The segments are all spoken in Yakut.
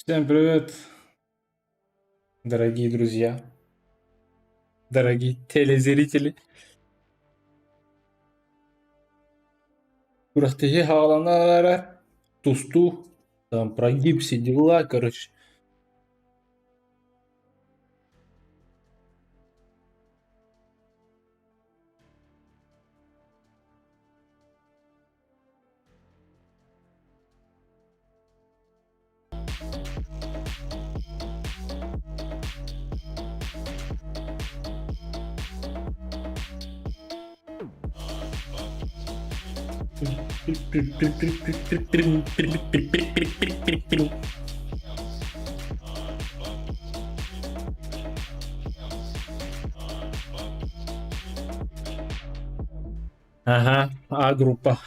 Всем привет, дорогие друзья, дорогие телезрители. Күрэхтэһии хааланара тустуу, там прогиб, все дела, короче. Ага, А группа.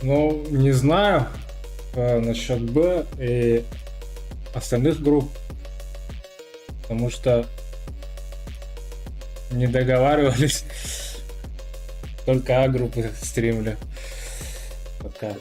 Ну, не знаю насчет Б и остальных групп, потому что не договаривались. Только А группы стримлю. Пока.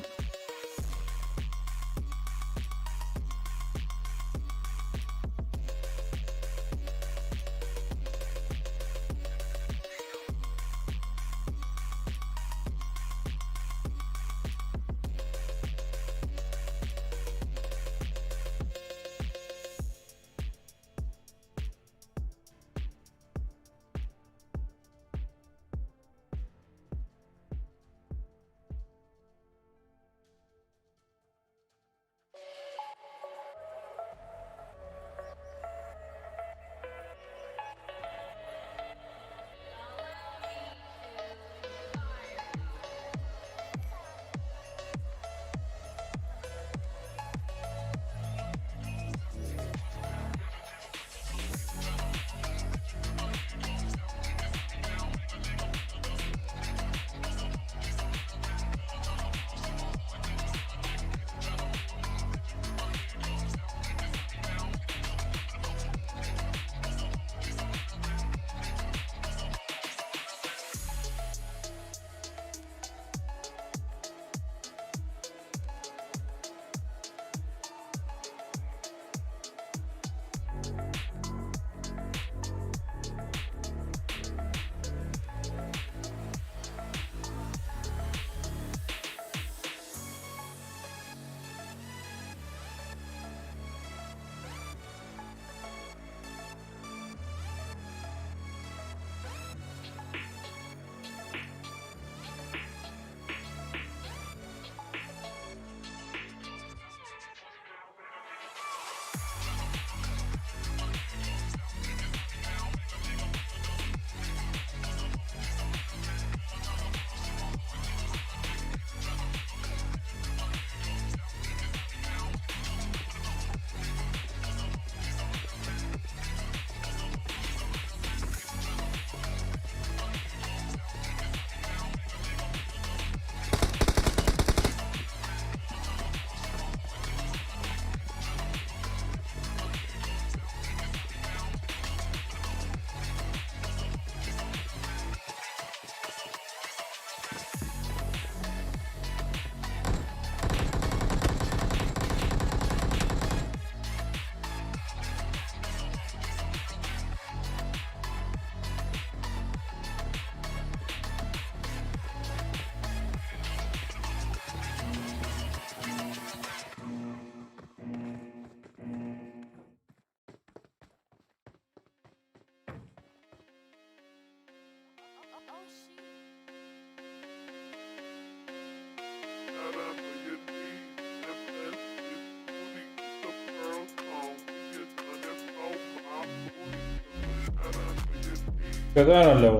Көтөн өлө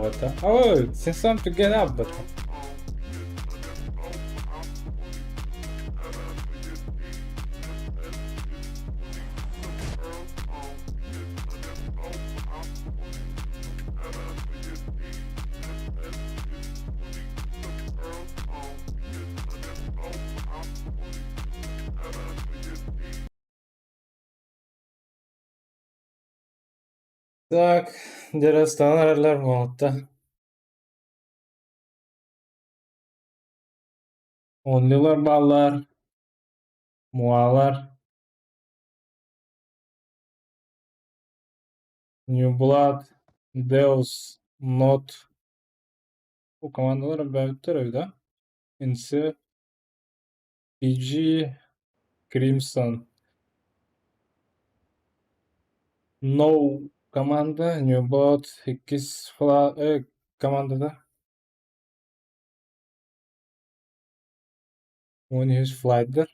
Ой, син сам түргэн ааббата. Так, дьарыстанан эрэллэр буолта. Онньулар бааллар, муалар, New Blood, Deus, Not. Бу командалар элбээбиттэр эбит аа. Инсе, PG, Crimson. No команда, New Blood иккис командата. 13 флайдер.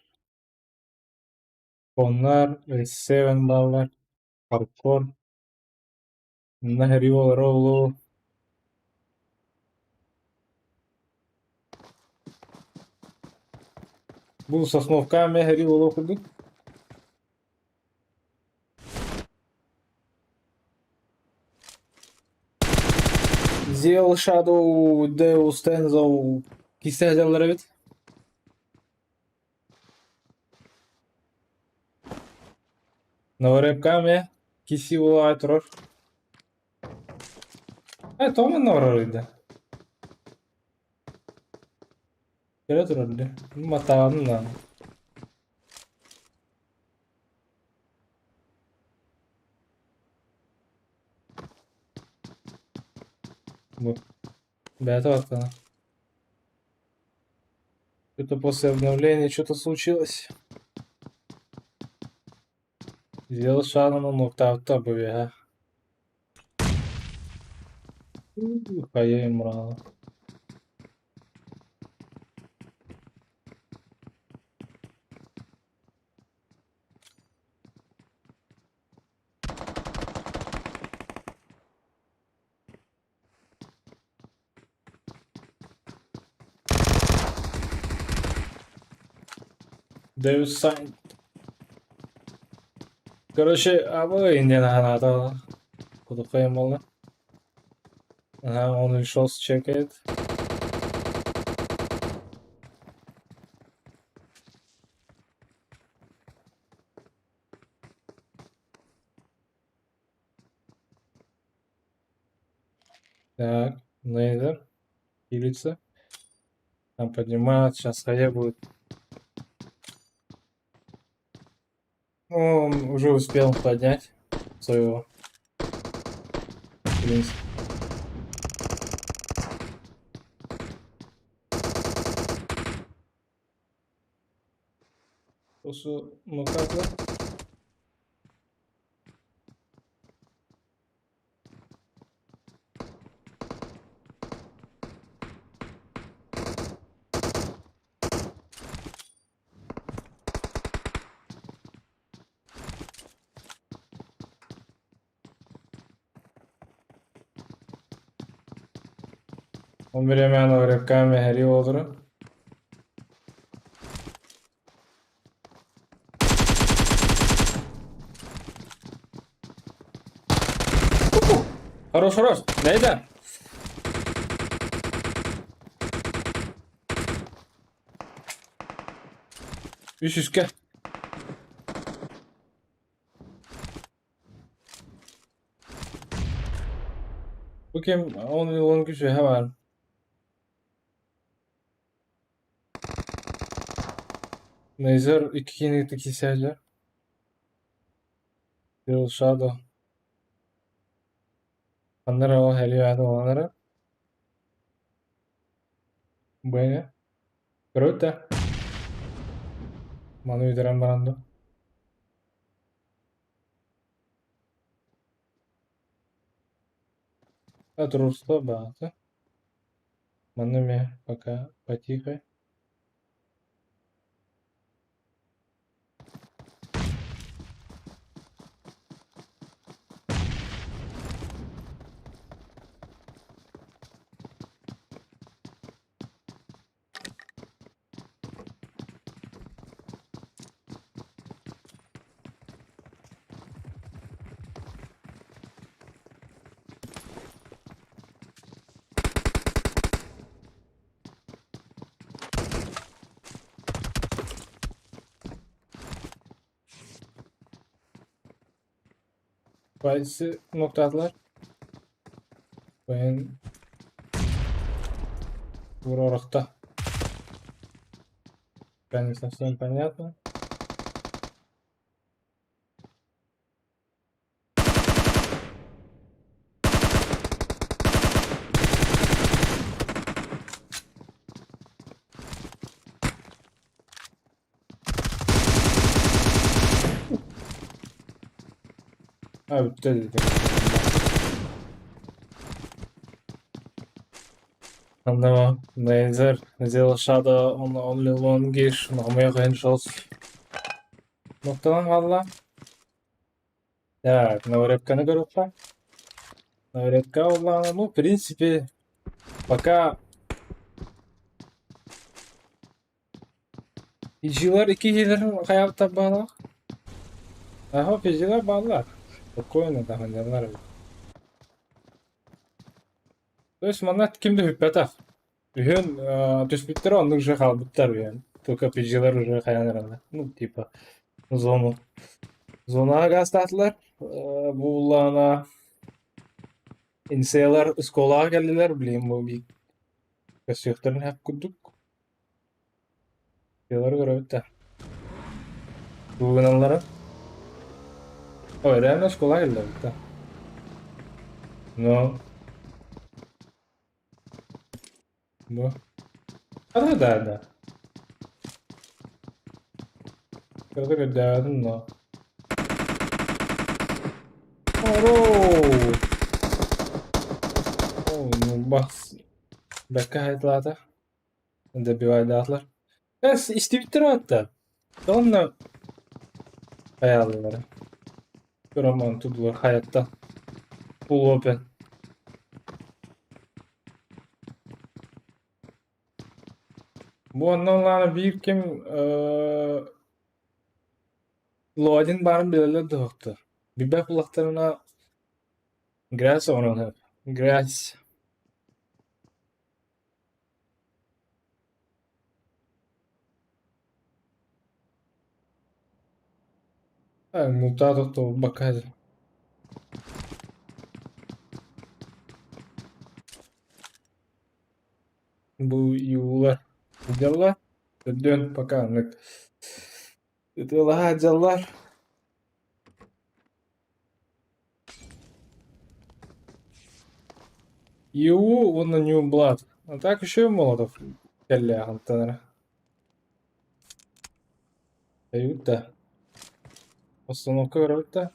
Оннар Seven бааллар, Хардкор. Манна сэрии буолара буолуо. Бу Сосновка эмиэ сэрии буолуох курдук. Zeal Shadow Deus Tenzo киирсэ сылдьаллар эбит. Новорепка эмиэ киирсии буола турар. Э, тоҕо манна барарый да? Кэлэ турар дии. Матааҕын да. Бу бэйэтэ баттана. Это после обновления что-то случилось. Сделал шагану нуктаабыта бу Хайа мрала. Deus Sign. Короче, абы инде наһанаата кудуккайым буолла. Ага, он ушел чекает. Так, Нейдер. Хилится. Там поднимают. Сейчас ХЕ будет. Ну, он уже успел поднять своего. В принципе. Просто, ну как бы. Он временно рывками горел. Хорош, хорош. Нейда. Үс үскэ. Бу ким он он күсүһэ баар. Нейзер икки киһини киирсээллэр. Bill Shadow. Ханна эрэ ол һэлиэ аата буолан эрэр. Бэйэ. Көрөбүт да. Маны бүтэрэн баран да. Туруорсута баата. Манна эмиэ пока потихо. Spice'ы knokladılar. Ben Уророхта. Пока не совсем понятно. А, бүттэ дии. Онно Нейзер сделал shadow on only longish, хомойуох иһин шелс нуктанан хаалла. Так, Новорепканы көрүөххэ. Новорепка буоллаҕына, ну, в принципе, пока Фиджилар икки киһилэрин хайаабыттар бааллар. Аһа, фиджилар бааллар. Спокойно даҕанньаллар эбит. То есть манна ким да бүппэтэх. Үһүөн түспүттэрэ оннук уже хаалбыттар үһүөн. Только фиджилар уже хайаан эрэллэр. Ну, типа, зону. Зонаҕа гаастаатылар. Бу буллаҕына инсеялар оскуолаҕа кэллилэр, блин, бу биир көрсүөхтэрин сөп курдук. Тыалары көрөбүт да. Тугу гыналлара? Ой, реально оскуолаҕа кэллэ эбит да. Но. Бу. Да, да, да. Кырата көрдөөтүм но. Оро! О, ну бас. Бэккэ хайдалаата. Добивайдаатылар. Эс, истибиттэр аатта. Онно хайааллара. Роман тудулар хаятта. Full open. Бу онно ылаана биир ким Лодин баарын билэллэр да Билбэт буллахтарына грязь оҥорон грязь. Мултаах тохтобулбакка Бу юулар дьалла төрдүөн пока оннук ытыалаһа дьаллар. ИУ уонна New Blood. А так еще Молотов кэллээх онтон эрэ. Айбыт да. Остановка көрөбүт да.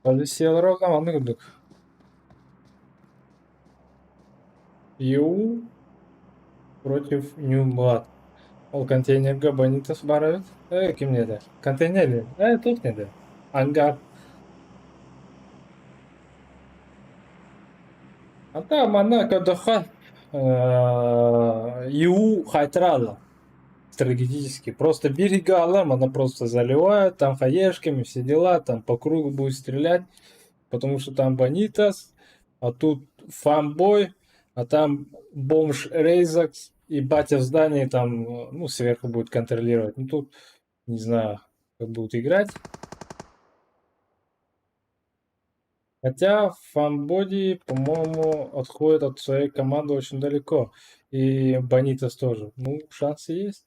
Полициялара ол маннык курдук. ИУ против New Blood. Ол контейнерга Бонитас баар эбит. Ким диэтэ? Контейнер диэн. Туох диэтэ? Ангар. Ата манна көрдөххө, ИУ хаайтаралла стратегически. Просто берега алам, она просто заливает, там хаешками, все дела, там по кругу будет стрелять, потому что там Бонитас, а тут фанбой, а там бомж Рейзакс и батя в здании там, ну, сверху будет контролировать. Ну, тут не знаю, как будут играть. Хотя Фанбоди, по-моему, отходит от своей команды очень далеко. И Бонитас тоже. Ну, шансы есть.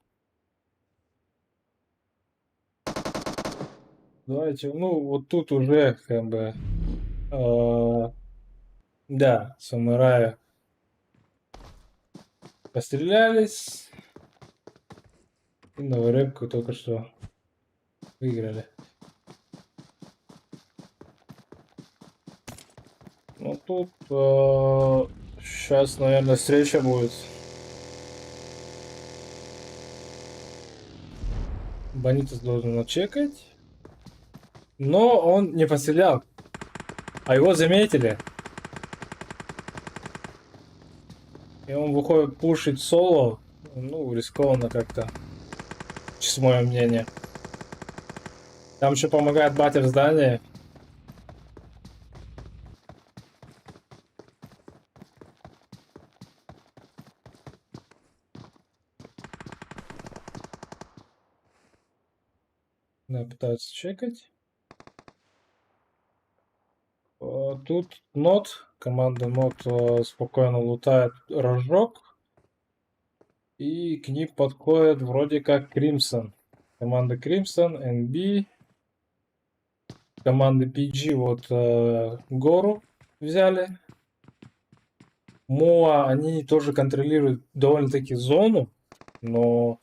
Давайте, ну, вот тут уже как бы... Да, самураи пострелялись. И Новорепку только что выиграли. Ну тут сейчас, наверное, встреча будет. Бонитас должен отчекать. Но он не пострелял. А его заметили. И он выходит пушить соло. Ну, рискованно как-то. Честно мое мнение. Там еще помогает батя в здании. Да, пытаются чекать. Тут Нот, команда Нот спокойно лутает рожок. И к ним подходит вроде как Кримсон. Команда Crimson, NB. Команда PG вот гору взяли. Моа, они тоже контролируют довольно-таки зону, но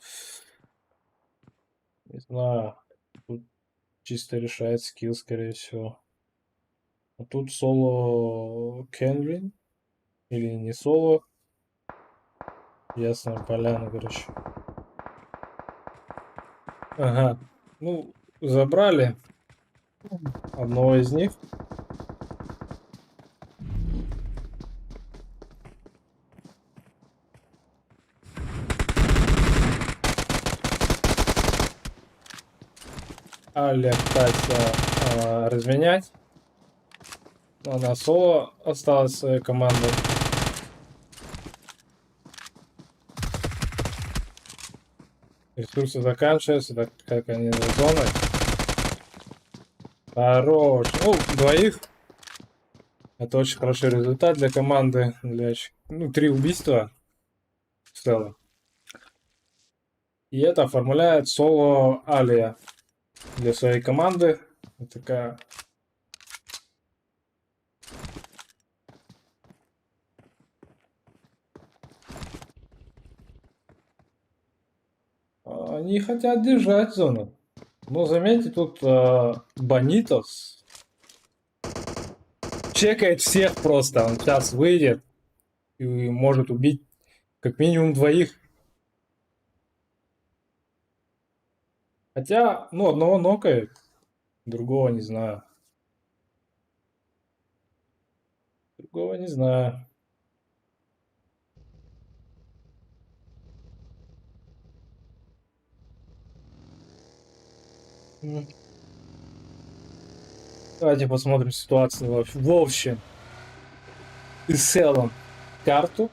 не знаю, тут чисто решает скилл, скорее всего. А тут соло Кенвин или не соло. Ясная поляна, короче. Ага. Ну, забрали одного из них. Аля пытается разменять. Но она соло осталась своей командой. Ресурсы заканчиваются, так как они за зоной. Хорош. Ну, двоих. Это очень хороший результат для команды. Для, ну, три убийства в целом. И это оформляет соло Алия для своей команды. Вот такая. Они хотят держать зону. Но заметьте, тут Бонитос чекает всех просто. Он сейчас выйдет и может убить как минимум двоих. Хотя, ну, одного нокает, другого не знаю. Другого не знаю. Давайте посмотрим ситуацию в общем и целом карту.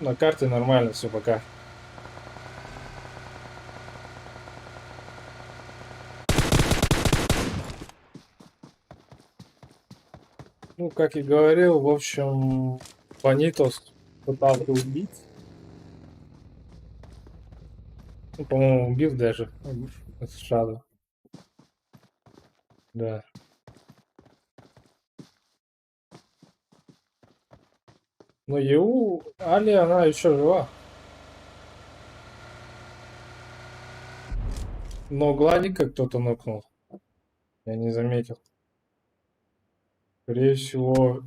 На карте нормально все пока. Ну, как и говорил, в общем, Бонитос пытался убить. Ну, по-моему, убил даже. Шаду. Да. Но ЕУ, Али, она еще жива. Но Гладика кто-то нокнул. Я не заметил. Скорее всего,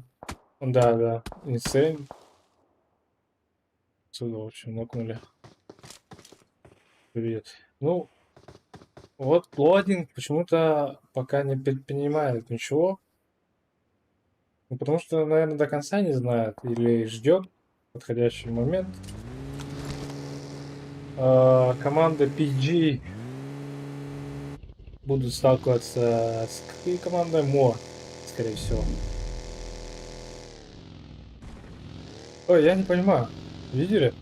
да, Insane. Отсюда, в общем, нокнули. Привет. Ну, вот Лодинг почему-то пока не предпринимает ничего. Ну, потому что, наверное, до конца не знает или ждет подходящий момент. Команда PG будут сталкиваться с командой МО, скорее всего. Ой, я не понимаю. Видели?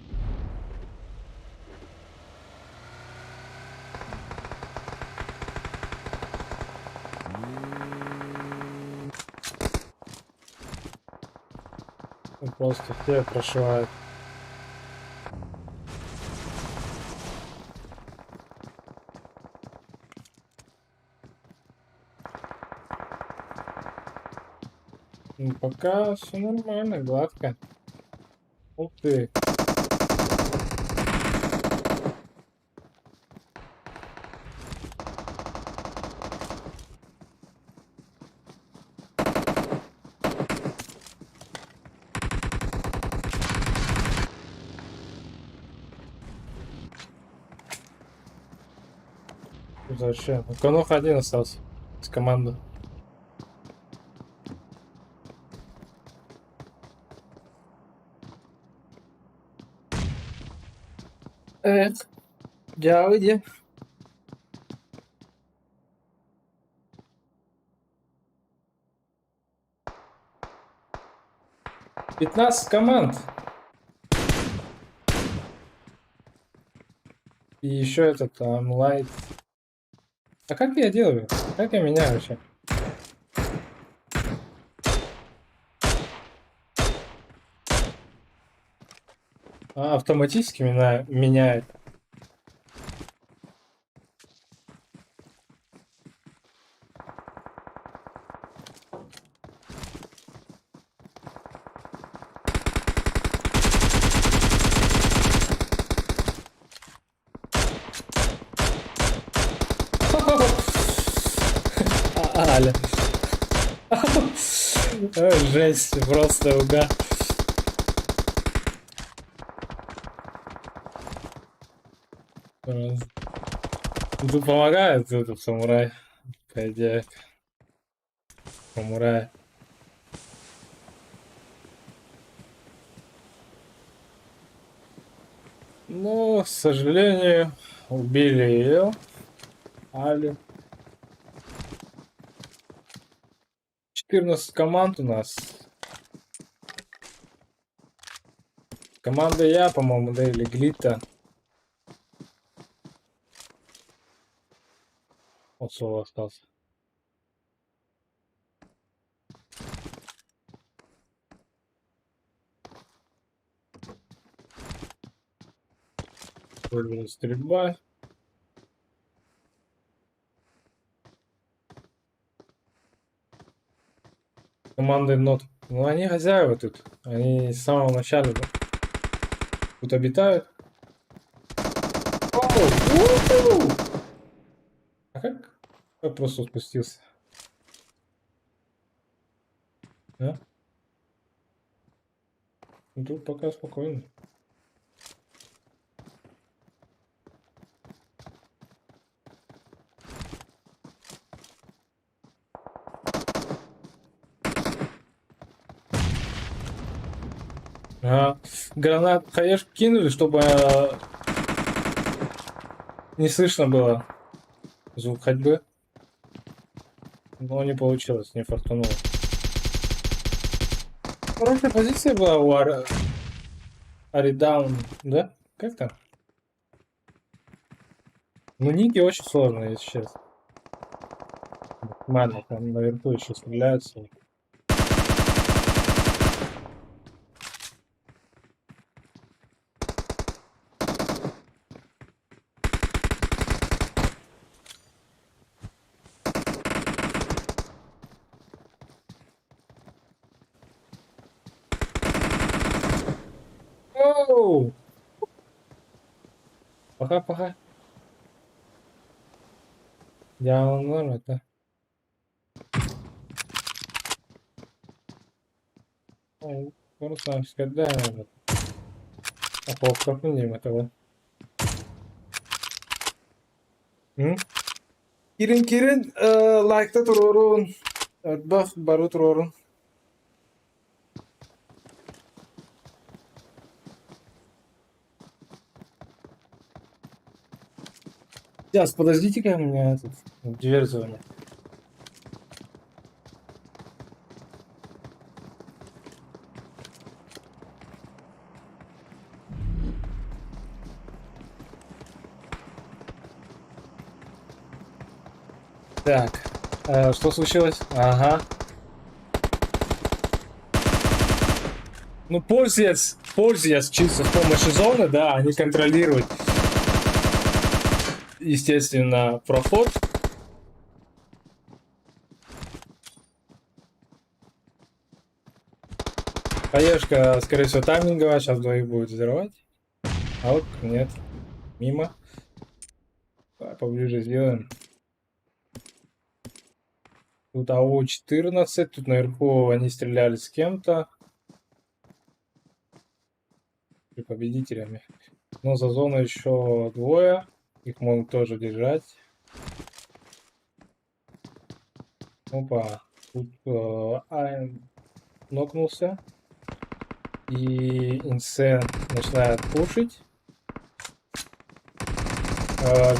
Ну, просто все прошивают. Ну, пока все нормально, гладко. Ух ты. Зачем? Конох один остался с команды. Эх, дяди. 15 команд. И еще этот Light. А как я делаю? Как я меняю вообще? А, автоматически меня меняет. Аля. Жесть, просто уга. Тут помогает этот самурай, по идее. Самурай. Но, к сожалению, убили ее. Алю. 14 команд у нас. Команда я, по-моему, да, или Глита. Вот соло остался. Выбрала стрельба. Команды Нот. Ну, они хозяева тут. Они с самого начала тут обитают. Оу! А как? Я просто спустился. Да? Ну, тут пока спокойно. Ага. Гранат хаешку кинули, чтобы не слышно было звук ходьбы. Но не получилось, не фартануло. Хорошая позиция была у Аридаун, да? Как там? Ну, ники очень сложные, если честно. Максимально, там наверху еще стреляются. Оу! Пока, пока. Я это. Руслан, когда этого. Киирин киирин лайкта туруоруҥ. Бах бары туруоруҥ. Сейчас, подождите-ка, у меня этот, дверь звонит. Так, что случилось? Ага. Ну, пользуясь чисто с помощью зоны, да, они контролируют, естественно, проход. Хаешка, скорее всего, тайминговая, сейчас двоих будет взрывать. А вот нет, мимо. Давай поближе сделаем. Тут АУ-14, тут наверху они стреляли с кем-то. И победителями. Но за зону еще двое. Их могут тоже держать. Опа. Тут Айн нокнулся. И Инсен начинает пушить.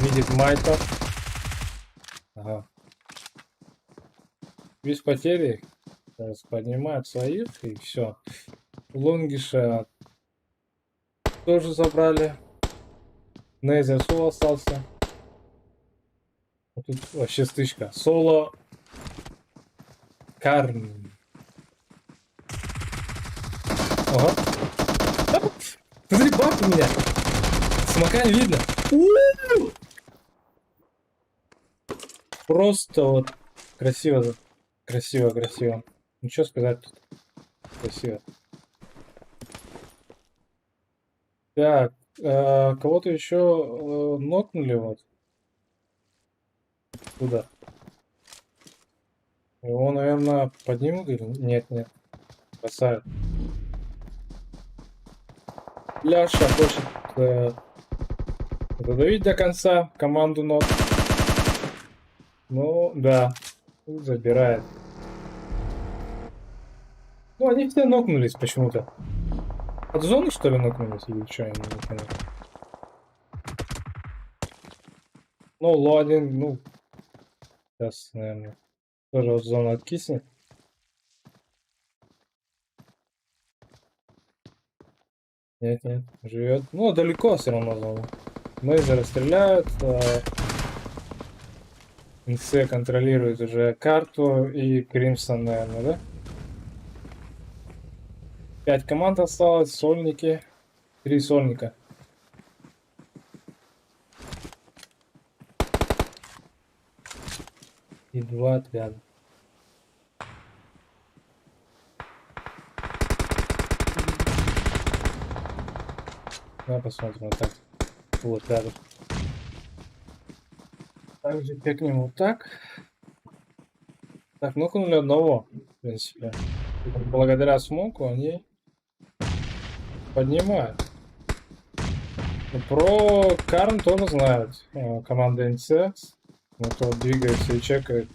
Видит Майта. Ага. Без потери. Сейчас поднимают своих и все. Лонгиша тоже забрали. Нейзер Сул остался. Тут вообще стычка. Соло Карм. Ага. Смотри, баг у меня. Смока не видно. У-у-у! Просто вот красиво. Красиво, красиво. Ну что сказать тут? Красиво. Так, кого-то еще нокнули вот. Куда? Его, наверное, поднимут или нет? Нет. Бросают. Ляша хочет задавить до конца команду нот. Ну, да, забирает. Ну, они все нокнулись почему-то. От зоны, что ли, нокнулись? Или что, я не понял. Ну, Ло-1, ну, сейчас, наверное, тоже вот зона откиснет. Нет, нет, живет. Ну, далеко все равно зона. Мейзеры стреляют. НЦ контролирует уже карту и Кримсон, наверное, да? 5 команд осталось, сольники. 3 сольника. И 2 отряда. Давай посмотрим вот так. Вот рядом. Также пикнем вот так. Так, нокнули одного, в принципе. Благодаря смоку они поднимают. Но про Карн тоже знают. Команда НЦ. Вот вот двигается и чекает.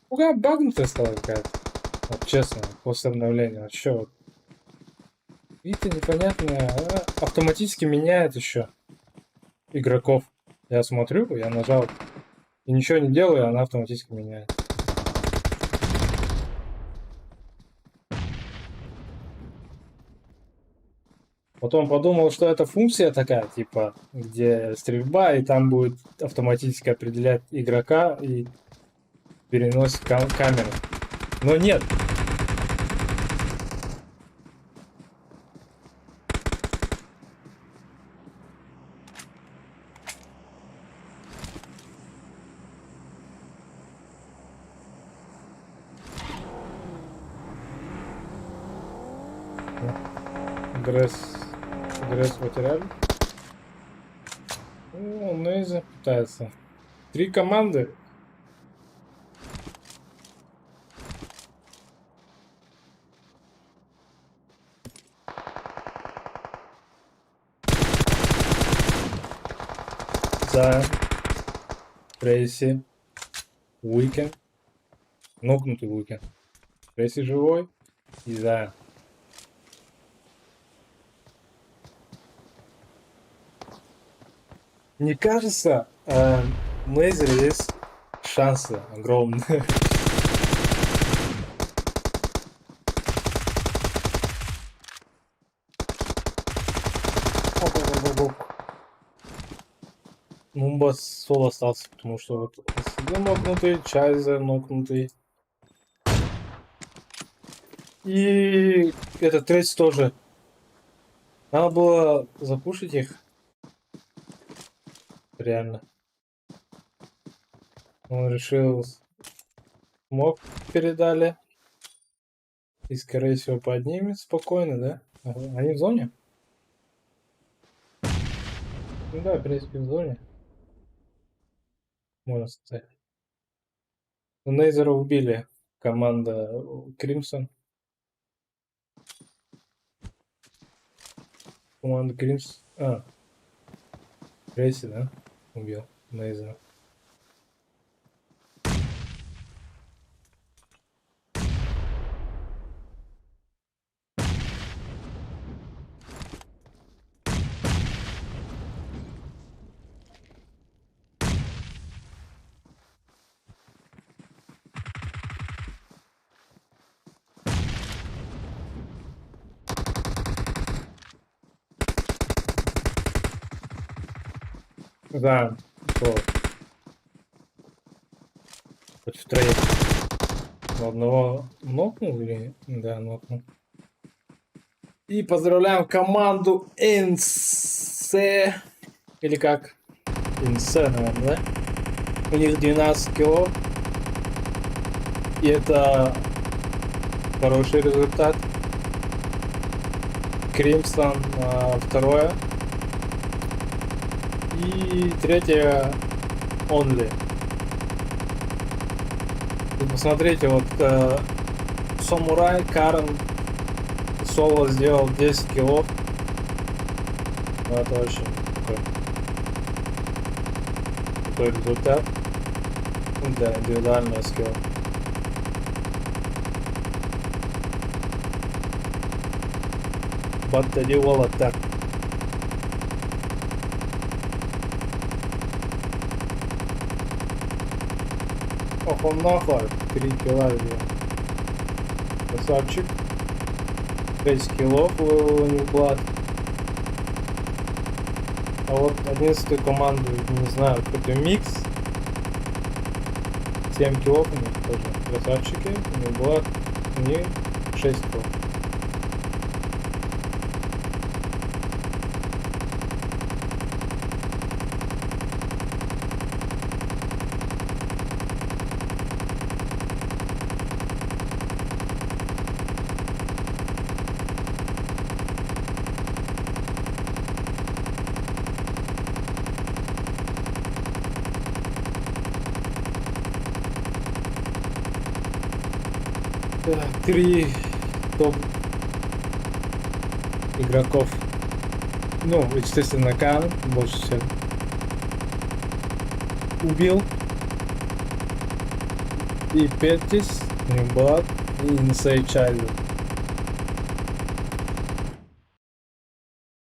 Уга, багнутая стала какая-то. Вот честно, после обновления. Вообще вот. Видите, непонятно. Автоматически меняет еще игроков. Я смотрю, я нажал и ничего не делаю, она автоматически меняет. Потом подумал, что это функция такая, типа, где стрельба, и там будет автоматически определять игрока и переносит камеру. Но нет. Дресс потеряли. Ну, Нейза пытается. 3 команды. За Трейси. Уикенд. Нокнутый Уикенд. Трейси живой. И за. Мне кажется, у Нейзера есть шансы огромные. Мумба соло остался, потому что вот СД нокнутый, Чайзер нокнутый. И этот третий тоже. Надо было запушить их. Реально. Он решил... Моб передали. И, скорее всего, поднимет спокойно, да? Ага. Они в зоне? Ну да, в принципе, в зоне. Можно сказать. Но Нейзера убили. Команда Кримсон. Команда Кримсон. А. Трейси, да? Убил Нейзера. Да, вот. Хоть втроем. Одного нокнул или... Да, нокнул. И поздравляем команду НС. Или как? НС, наверное, да? У них 12 кило. И это хороший результат. Кримсон второе. И третье Only. Посмотрите, вот Самурай Карен соло сделал 10 кило. Ну, это очень такой крутой результат для индивидуального скилла. Баттали так. Ох, он нахуй. 3 килла сделал. Красавчик. 6 киллов у Ньюблад. А вот 11 команду, не знаю, какой-то микс. 7 киллов у них тоже. Красавчики. Ньюблад. У них 6 киллов. Так, три топ игроков. Ну, естественно, Кан больше всех убил. И Петтис, Ньюблад и Insane Child.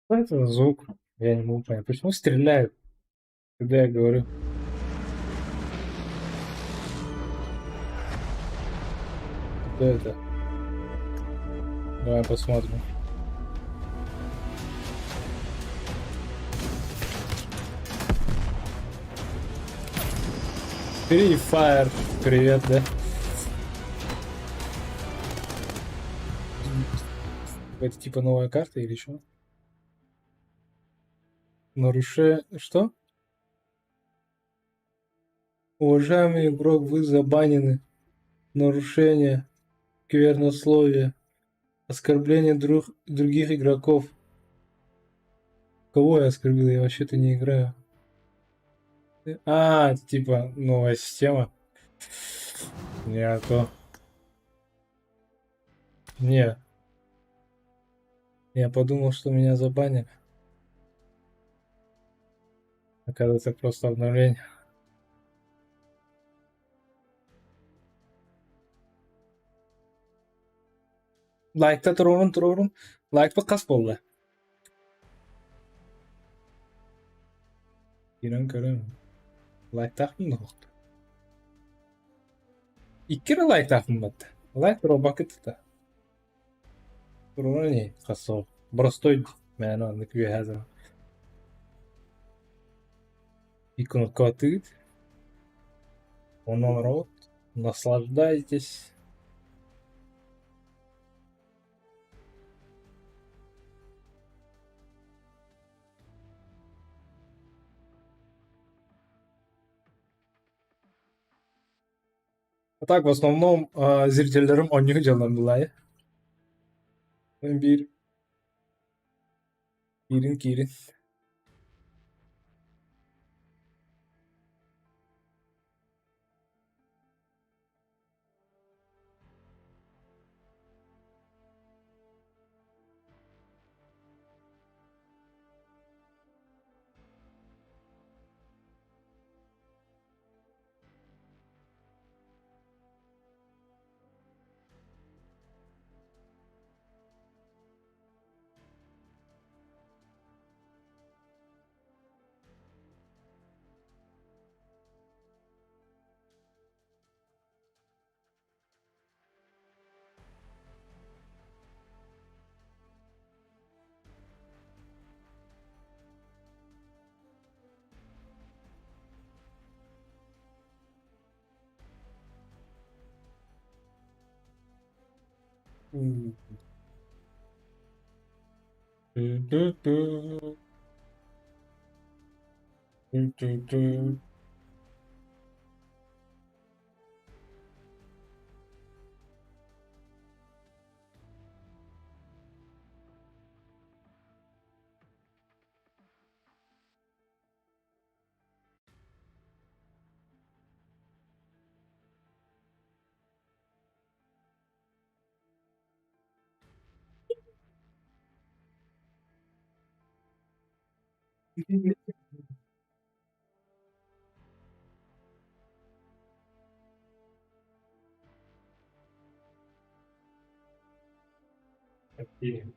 Что это за звук? Я не могу понять. Почему стреляют, когда я говорю? Что это? Давай посмотрим. Free Fire. Привет, да? Это типа новая карта или что? Наруше... Что? Уважаемый игрок, вы забанены. Нарушение. Сквернословие. Оскорбление других игроков. Кого я оскорбил? Я вообще-то не играю. А, это типа новая система. Не, а то. Не. Я подумал, что меня забанили. Оказывается, просто обновление. Лайкта туруорун туруорун. Лайкпыт хас буолла? Киирэн көрүм. Лайктаахпын да суох. Икки эрэ лайктаахпын батта. Лайк туруорбаккыт да. Туруоран ини хас суох. Боростуой мээнэ оннук үөһээ турар. Иконка тыыт. Онон рот. Наслаждайтесь. А так в основном зрителлэрим оонньуу дьаллан былаайа. Биир киирин киирин. Ту-ту-ту. Ту-ту-ту. Окей.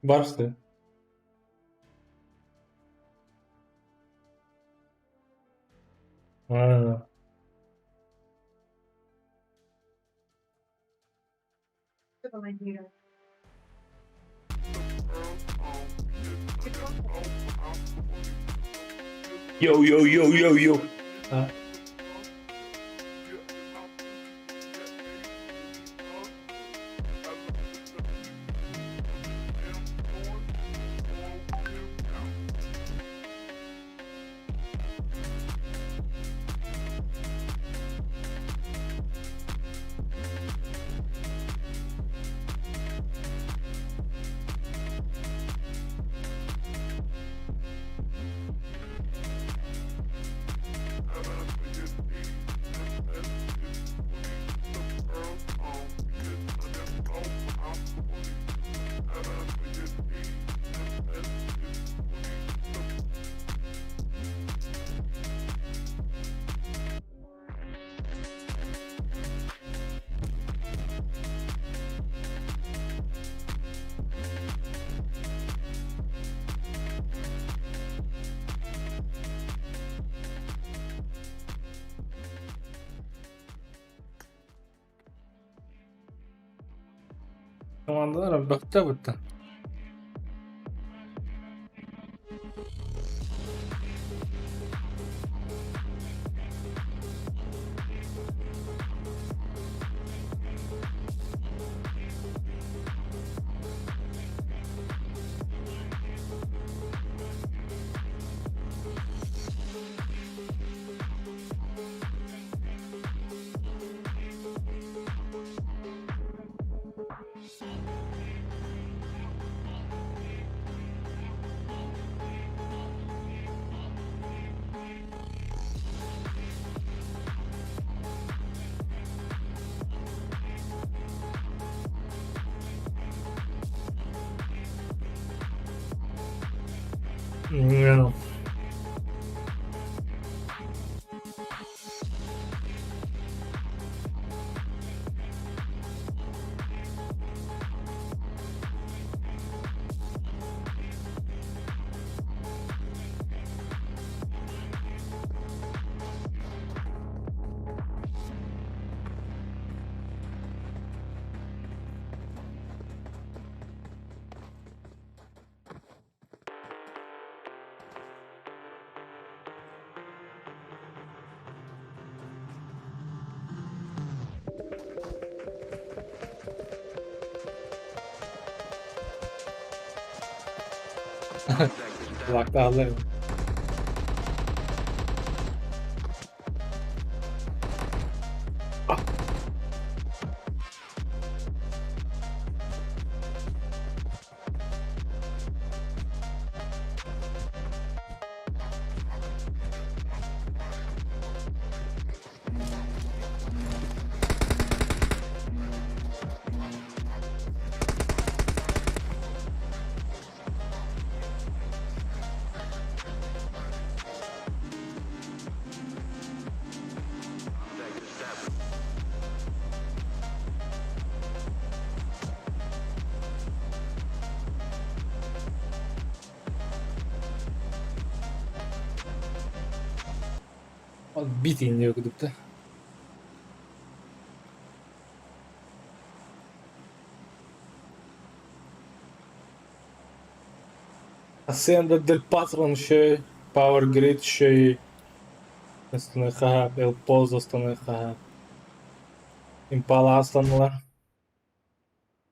Барсы. А, Yo, yo, yo, yo, yo. А. Командалар бөхтө. Yeah. Лактааллар. Ол бит иннигэр курдук да. Hacienda del Patrón үчүгэй, Power Grid үчүгэй, Станыхаһа, El Pozo станыхаһа, Impala астанылар.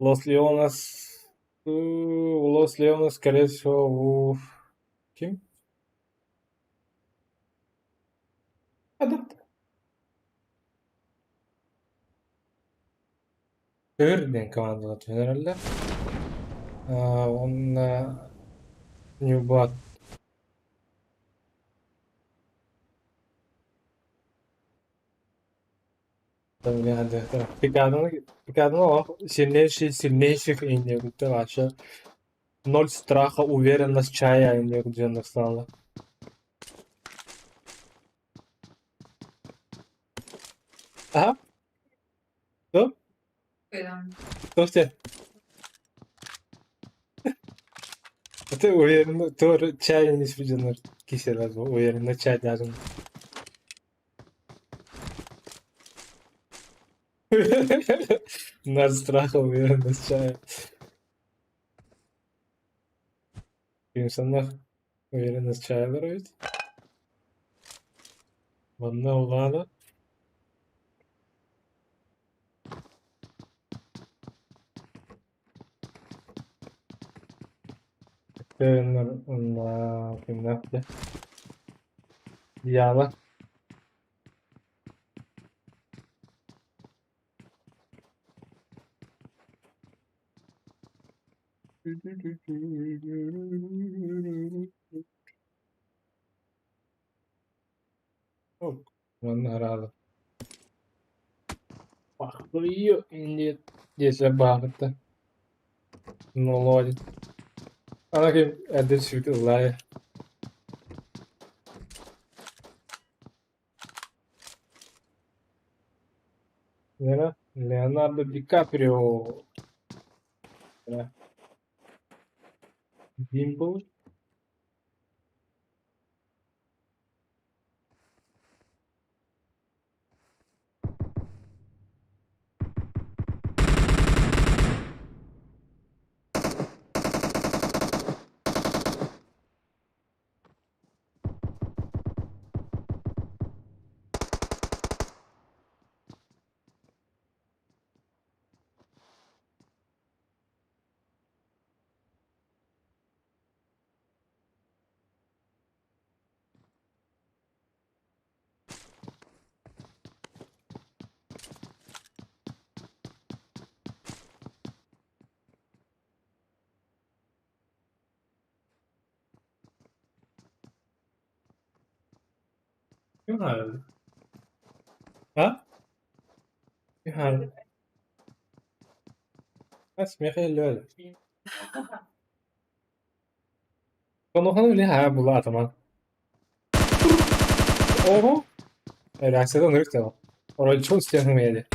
Los Leones, Los Leones, скорее всего, ким? Өр диэн командалар түһэрэллэр. Уонна Ньурба Пикадно сильнейший сильнейших инде вообще ноль страха, уверенность чая инде диэн стала. Ага. Что? Кто Ты уверен, тоже чай не сведено кисель, уверен, чай даже. Ноль страха, уверенность чая. Кимсанах уверенность чая ведь. Манна улаана. Кимнээх Диана. Манна араада. Диэсэ баабытта. Нолуодин. Ана ким эрдэ сүрүт ыллаайа. Леонардо Ди Каприо. Димпл. Ким А? Ким Михаил Онуоха билигин булаатаман. Ого! Реакцията ынырык дьоно. Оройчун истиэхин миэди.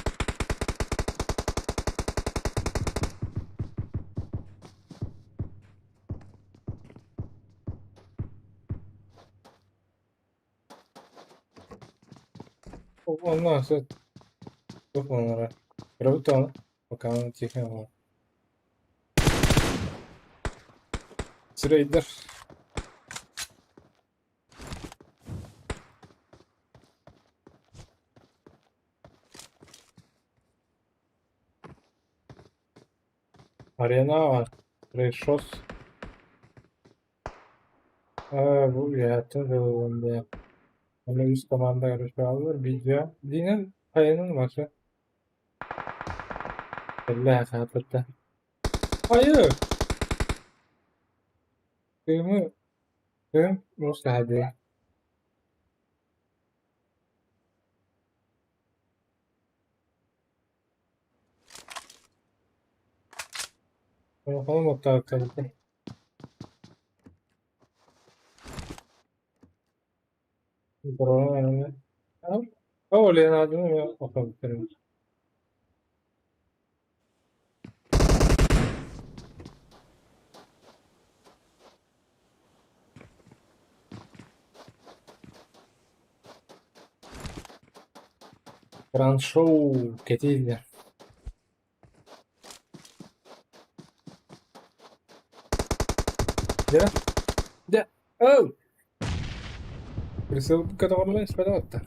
Онно туох буолара. Көрөбүт пока тихо Сирэйдэр Арена Рейшос. Бу үөһэттэн сылыллан Аны үс команда көрүстүҕүлэр видео диинэн хайанын Маша кэллэ хааппытта Хайы Тыымы тыым муус таһадыы Улахан оттооччулар Гранд-шоу кэтииллэр. Дьэ, дьэ, ыл! Присылка тоҕордо испэтэ батта.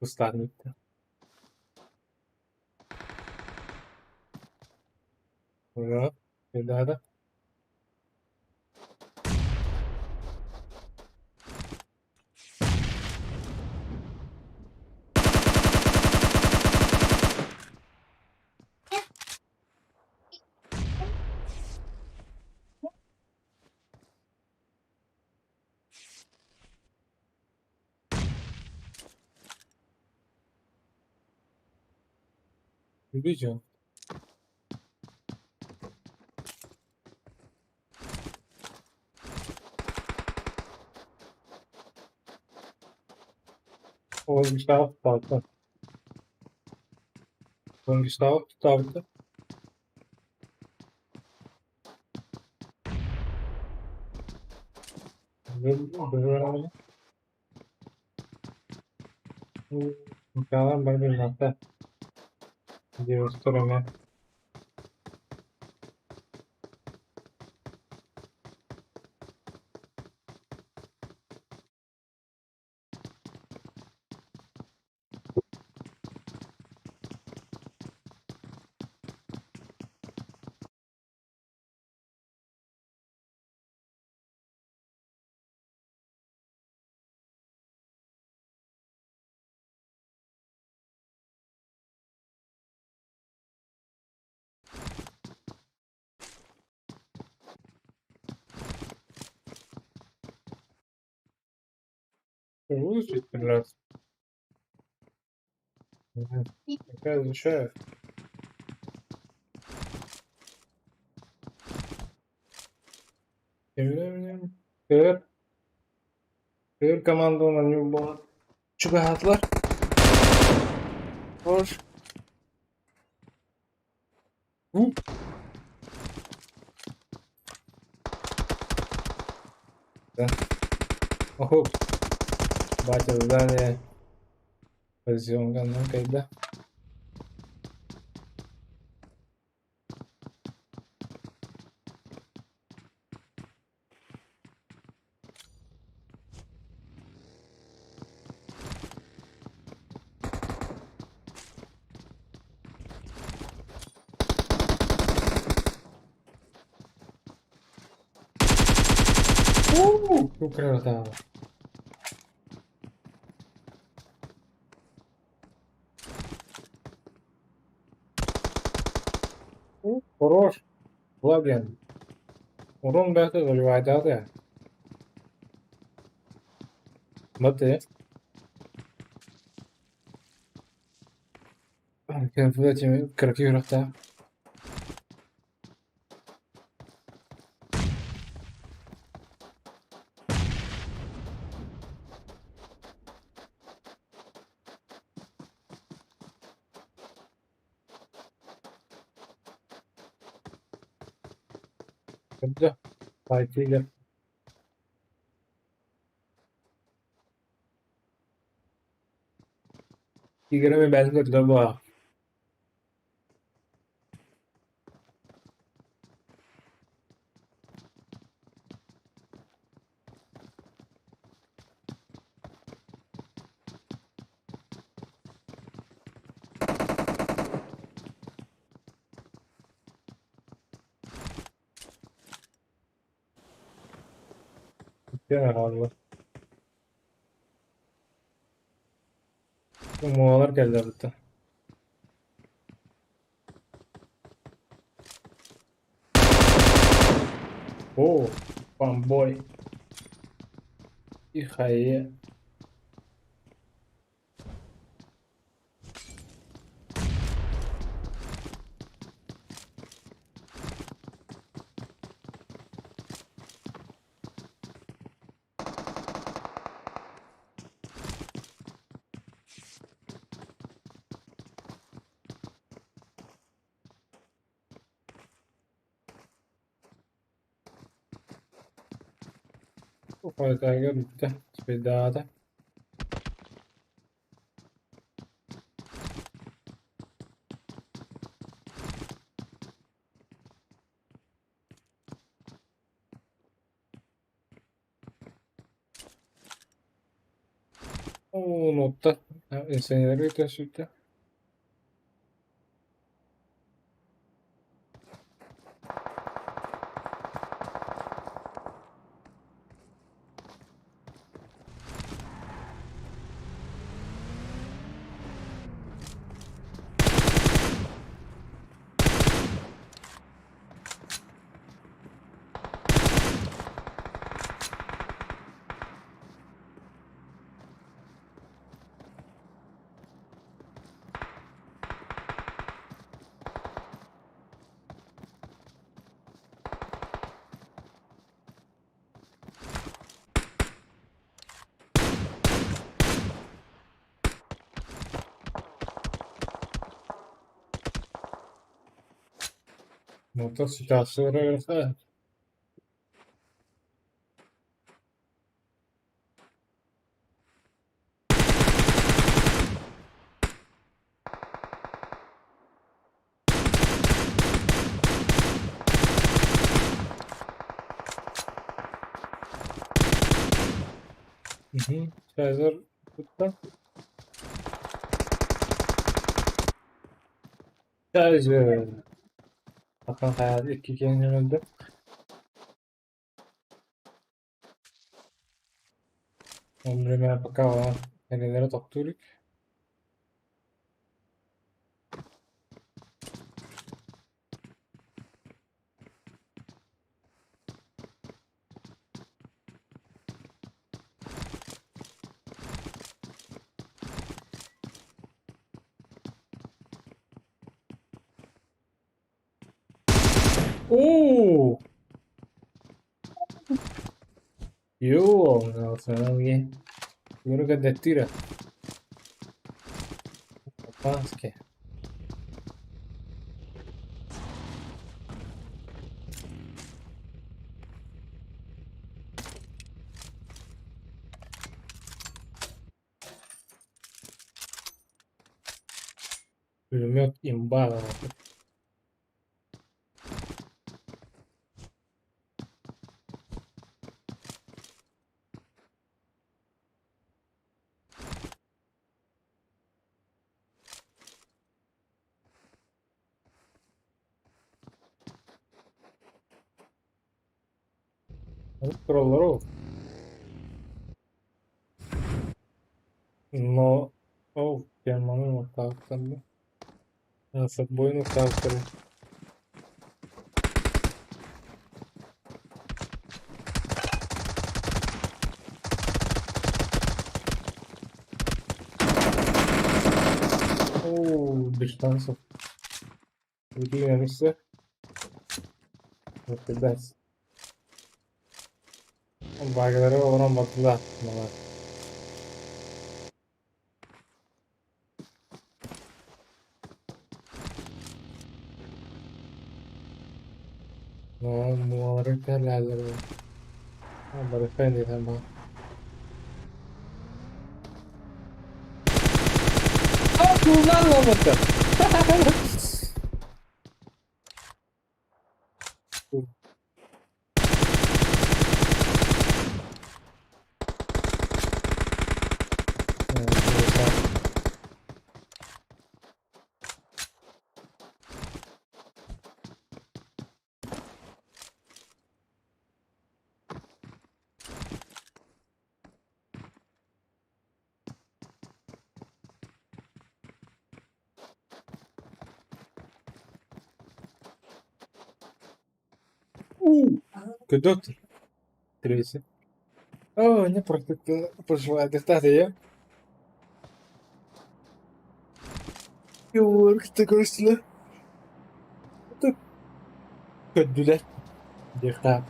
Устаатын бүттэ. Да, Видео. Ол Владислав ставте. Девяносто. Будете стрелять? Я изучаю. Тем временем КР, КР команда на него была. Чугаатлар. Хош. Да. Охо. Батя задание. Позиционка, ну когда. Украдала. Хорош. Владлен. Урон бәхті заливайды. Маты. Крафта. Да. Тигр. Тиграми бәлки доба. Хаалла. Муолар кэллэ. О, бомбой. И хае. Файтага бүттэ. Спидата. О, нотта. Инсенеры төсүттэ. Мотор ситуация. Кайзер tuttu. Kaiser. Hakan Hayat iki kere öldü. Ömrüme пока nerelere tokturduk. Oo! Yo, no, se Creo que te tira. Paske. Пулемет имба. Роллеров. Но... О, Германы нокаутами. Собой нокаутами. О, без шансов. Выделяемся. Вот и Благодарю вам бардылар. No, muore per l'albero. Ma difendi ma. Ah, kullanmadı. Көдө Третий. Оо, не пожелаю. Көрсүлэр. Көрдүлэр. Диэхтээх.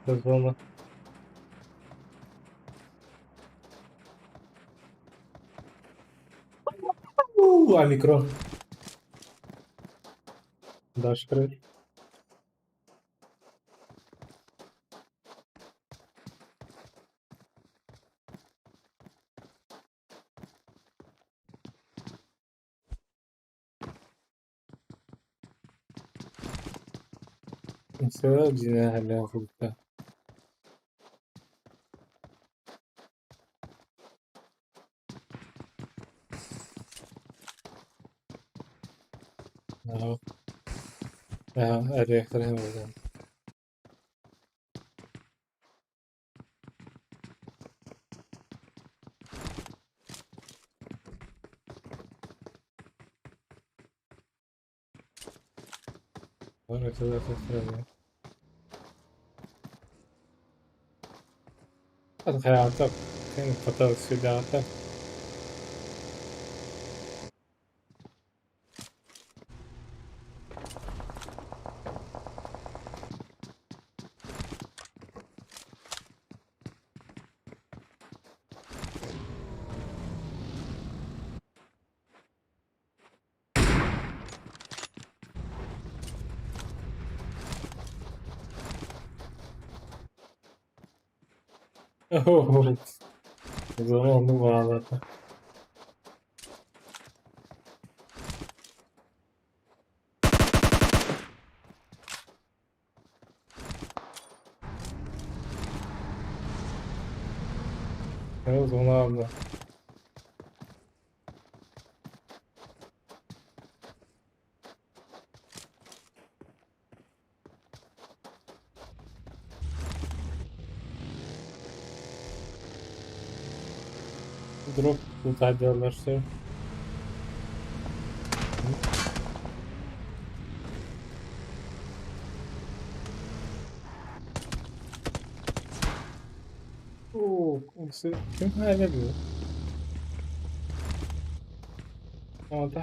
Зона. Омикрон. Дальше привет. Дьиҥэ Хайаата Зона баалата. Зона Дроп лутать все. Ким хайда бу? О, да,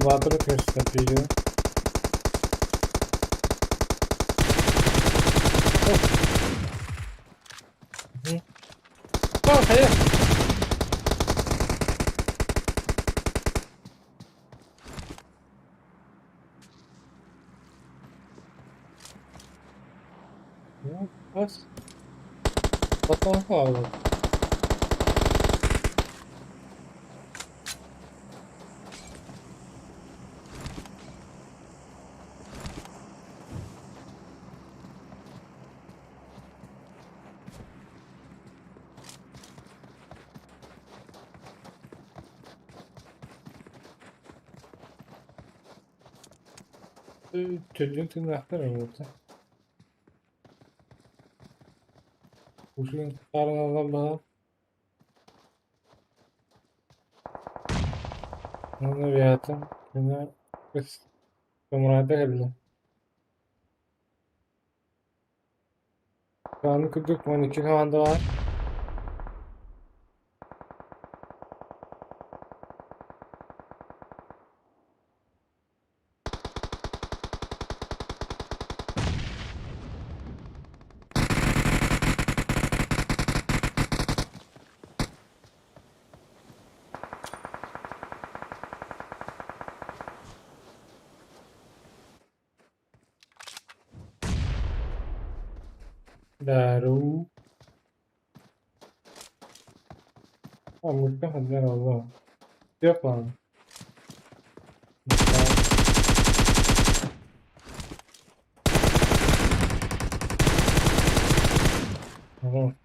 Батыр көстө. О, хайа! Ну, бас. Потом хаалар. Төрдүн тыыннаахтар ылбыта. Ушун таарыналар баҕар. Оны биятым күнэ Томурайда кэллэ. Аны курдук 12 команда бар. Дару. Аммыкка ханна эрэ Тепан. Ага.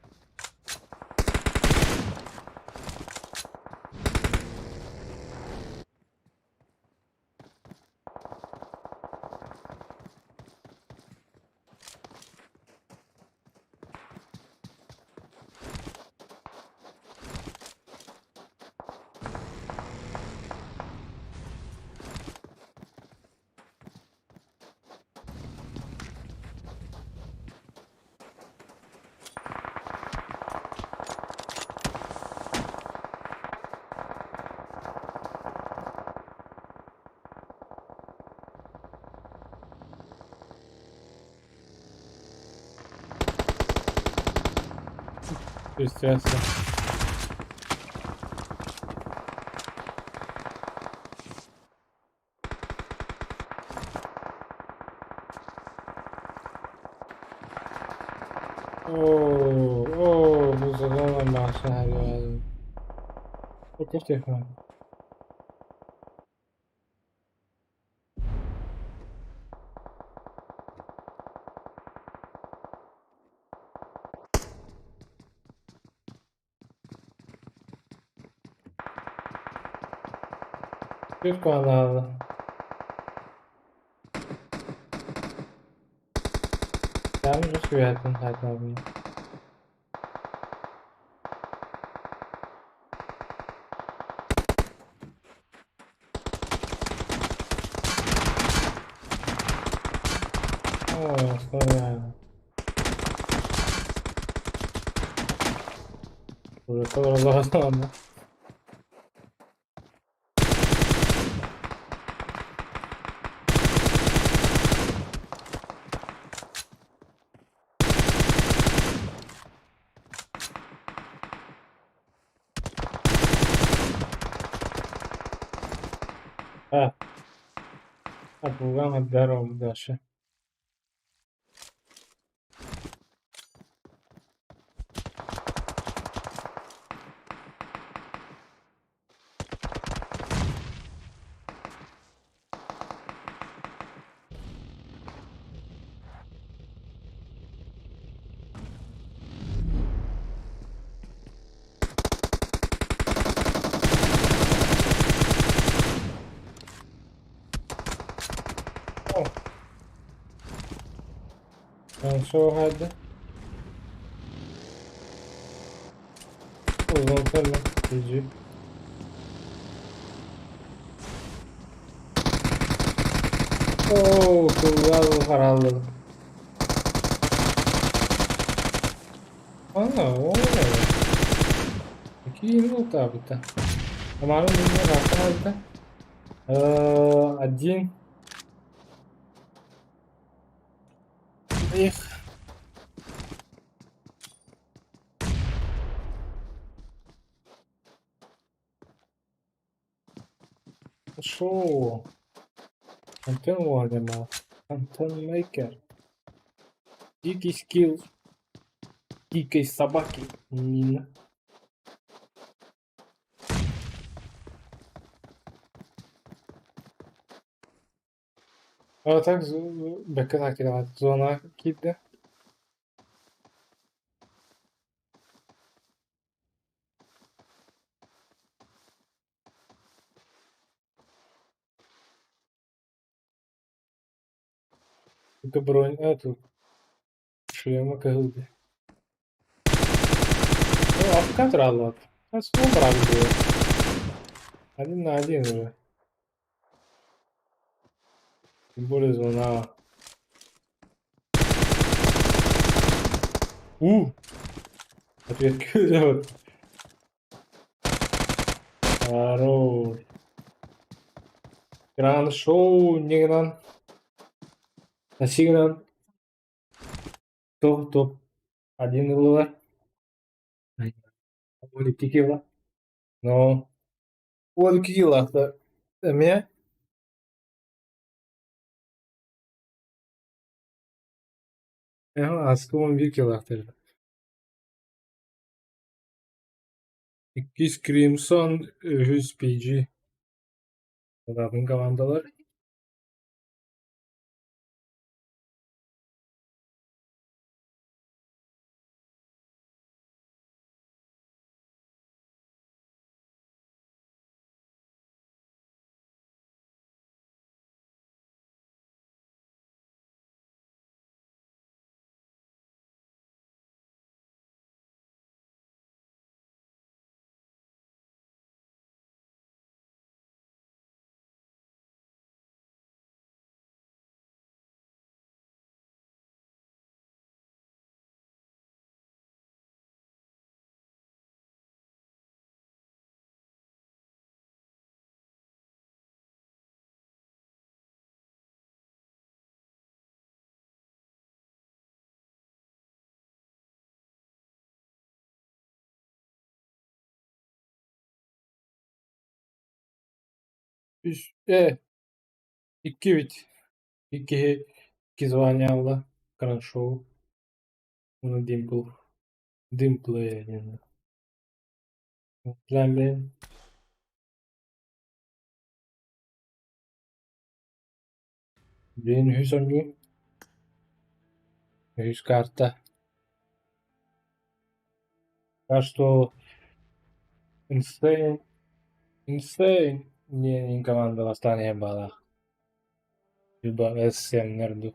Естественно. Оо, оо, бу зона маша. Окей, Канал. Там же светом хотя. О, слава. Уже тоже. А, а здоровым дальше. شو هذا؟ والله يجي. Оо, кулгал харалды. Ана, о. Какие лута быта. Амары мне рассказывает. Один. Их. Шоу. Антон Вардема. Антон Мейкер. Дикий скилл. Дикой собаки. Нина. А так бэкэ зона киирдэ. Только бронь, эту шлема кыһылды. Ну, апка тураллар. Брал Один на один уже. Тем более зона. У! Ответки вот. Хорош. Гранд шоу негнан. Насигнан. Топ топ. Один ыллылар. 12 кило. Но 12 кило. Эмиэ. Аска 11 килаахтар. Иккис Crimson, үһүс PG. Атын командалар. Үс, икки бит. Икки, икки звание ылла. Краншоу. Ну, Димпл. Димплей. Плембен. Бен үһүс оонньуу. Үһүс карта. Так что Insane, Insane диэн команда бастаан иһэн баалаах. Либо S7-нэр дуу.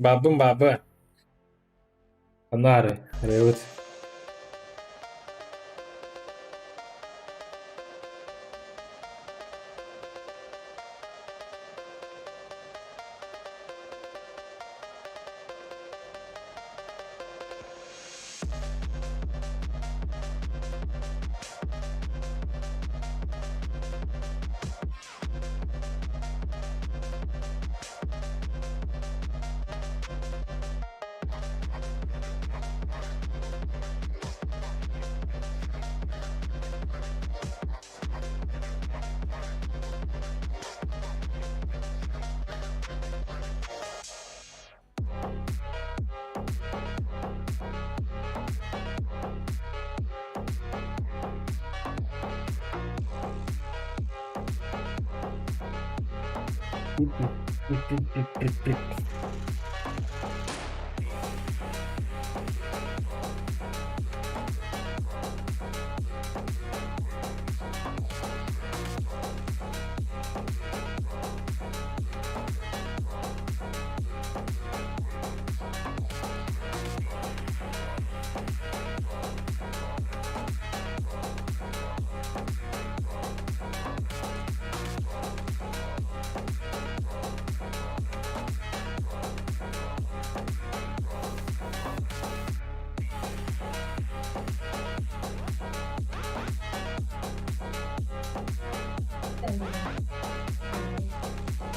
Баабын бааба. Анаары, ырыабыт.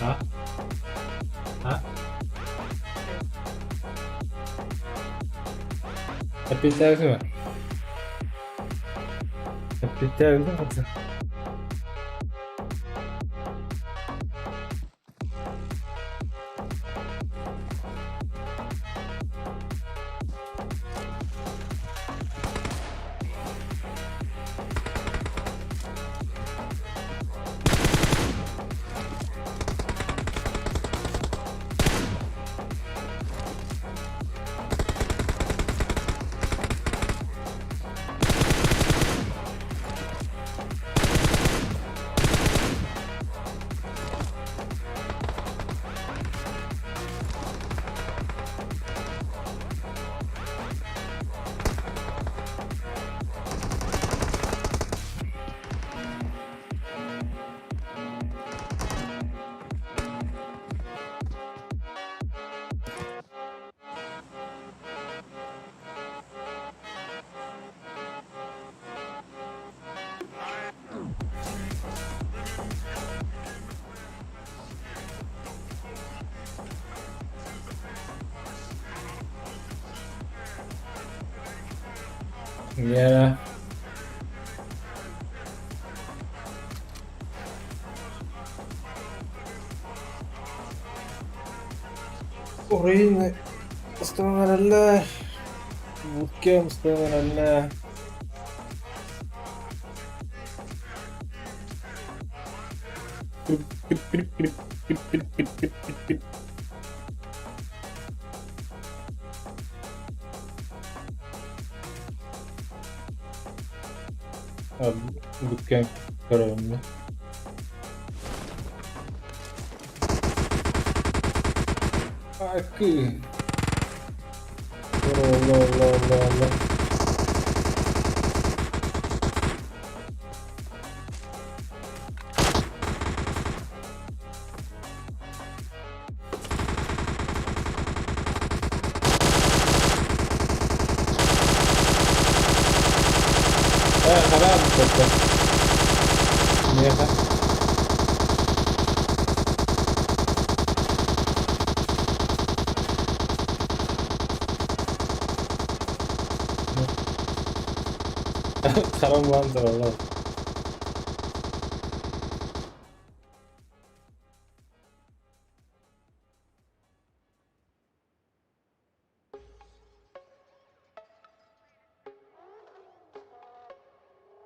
А? А? Эппиэттээбитим Эппиэттээбитим хата. Yeah. Украина устан эрэллэр, Bootcamp устан эрэллэр. Bootcamp көрөбүн. Акы. Ла ла ла ла. Э, харам көттө. Миэхэ. Харам лан тураллар.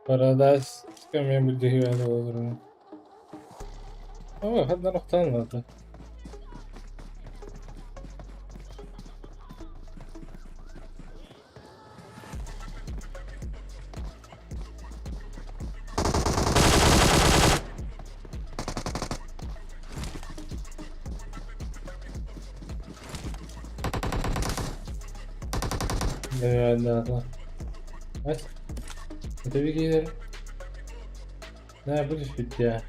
Paradise мен билдиһиэн олорун. О, ханна охтан. Да, да. Это бигер. Да, будешь пить я.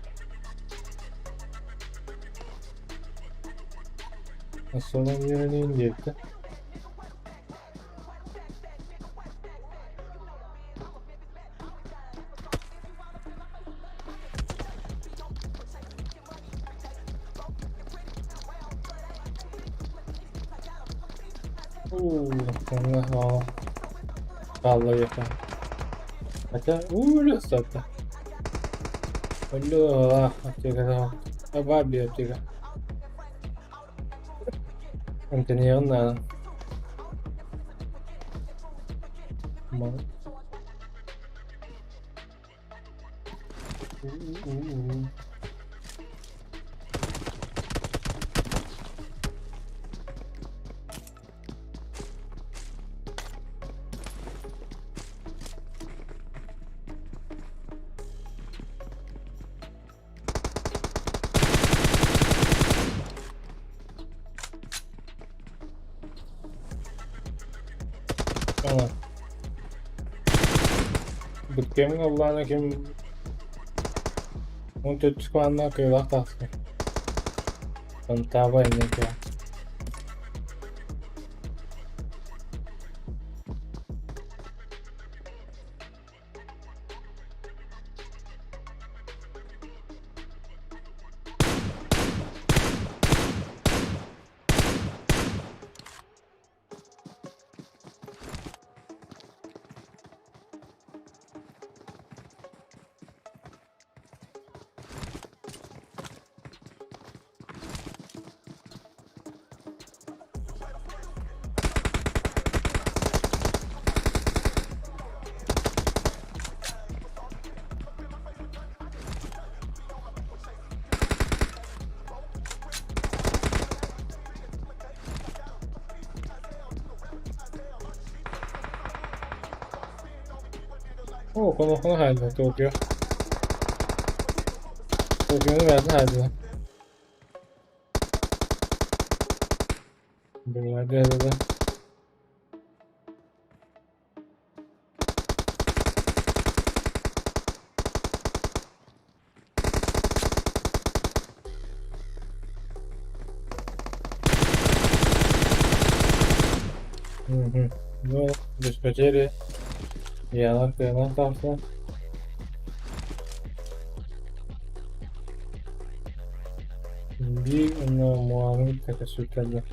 Сонун үөрэнийн диэбитэ. Уу, хаалла диэххэ. Хотя уулуссата. Алло, аптека баар биир аптека. Эмтэниэҕин наада. Бүткэмин оллаана ким 14 куанна кыылаах таҕыста. Онтааба инники. Оо, хоно-хоно хаалла Токио. Токиону бэйэтин хаалла. Бля, да. Мгм. Ну, без потери. Яна кыайан таҕыста. Биир уонна Муаны кытта көрсүбүттэр.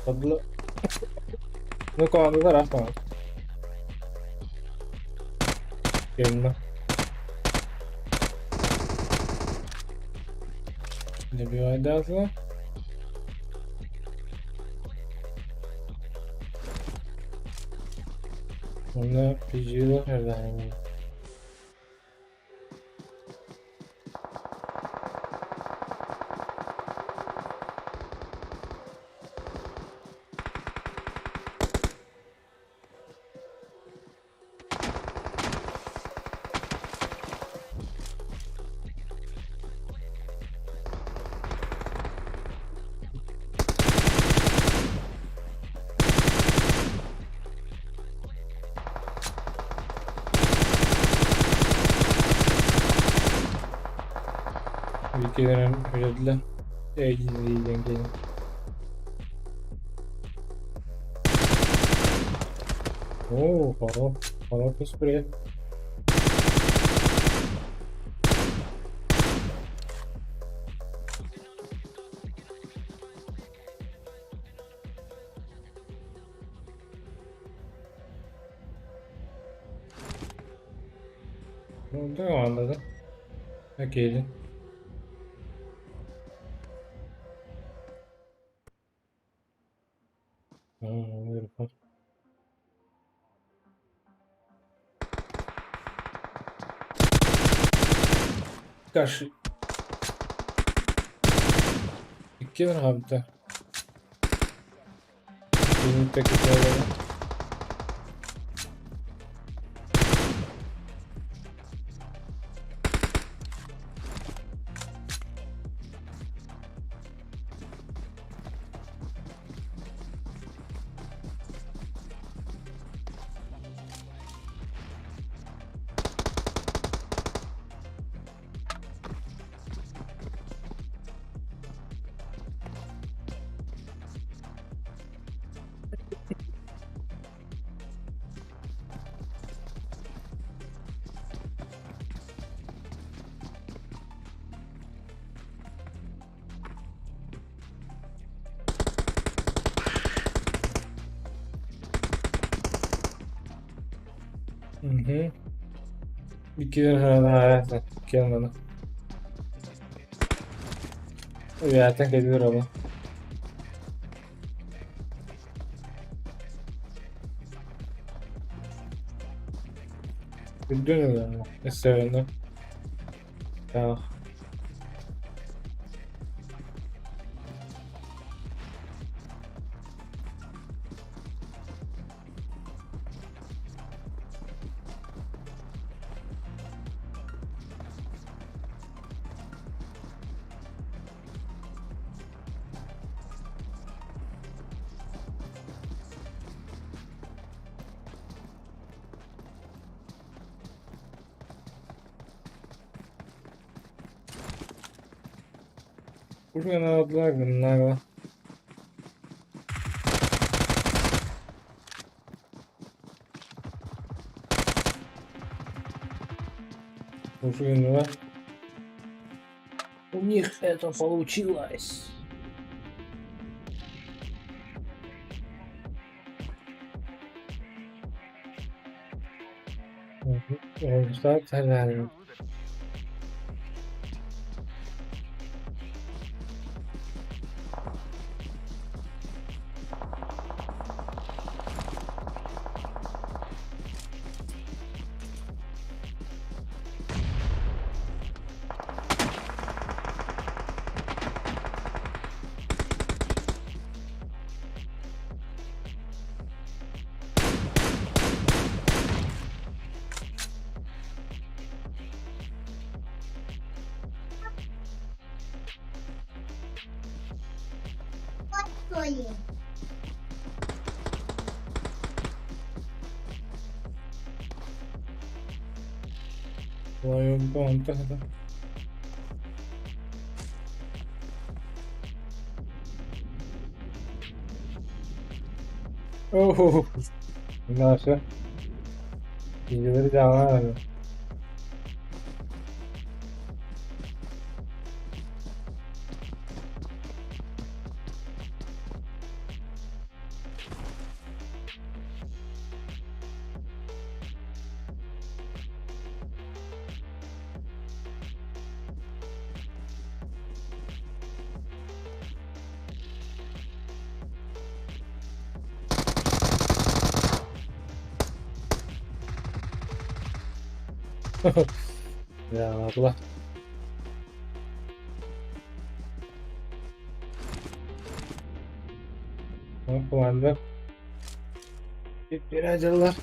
Фадлы. Ну, командалар аах Кэллэ. Добивайдаатылар. Онно PG-лэр эрдэҕинэ. Иккилэрин үлэллэ диэн киһи. Оо, хоро, хоро түспүрэ. Ну, да, да. Окей. Beautiful. Каши. Икки хаалбыта. Киниттэ кытта. Мгм. Икки Үөһэттэн кэтиир ону. Үрдүн ылыаҥ өссө Так. Пушканы алдылар гыннаҕа. Пушканы У них это получилось. Oh, Наша. Geceleri. Ya Allah. Команда. Бирәҗәлләр.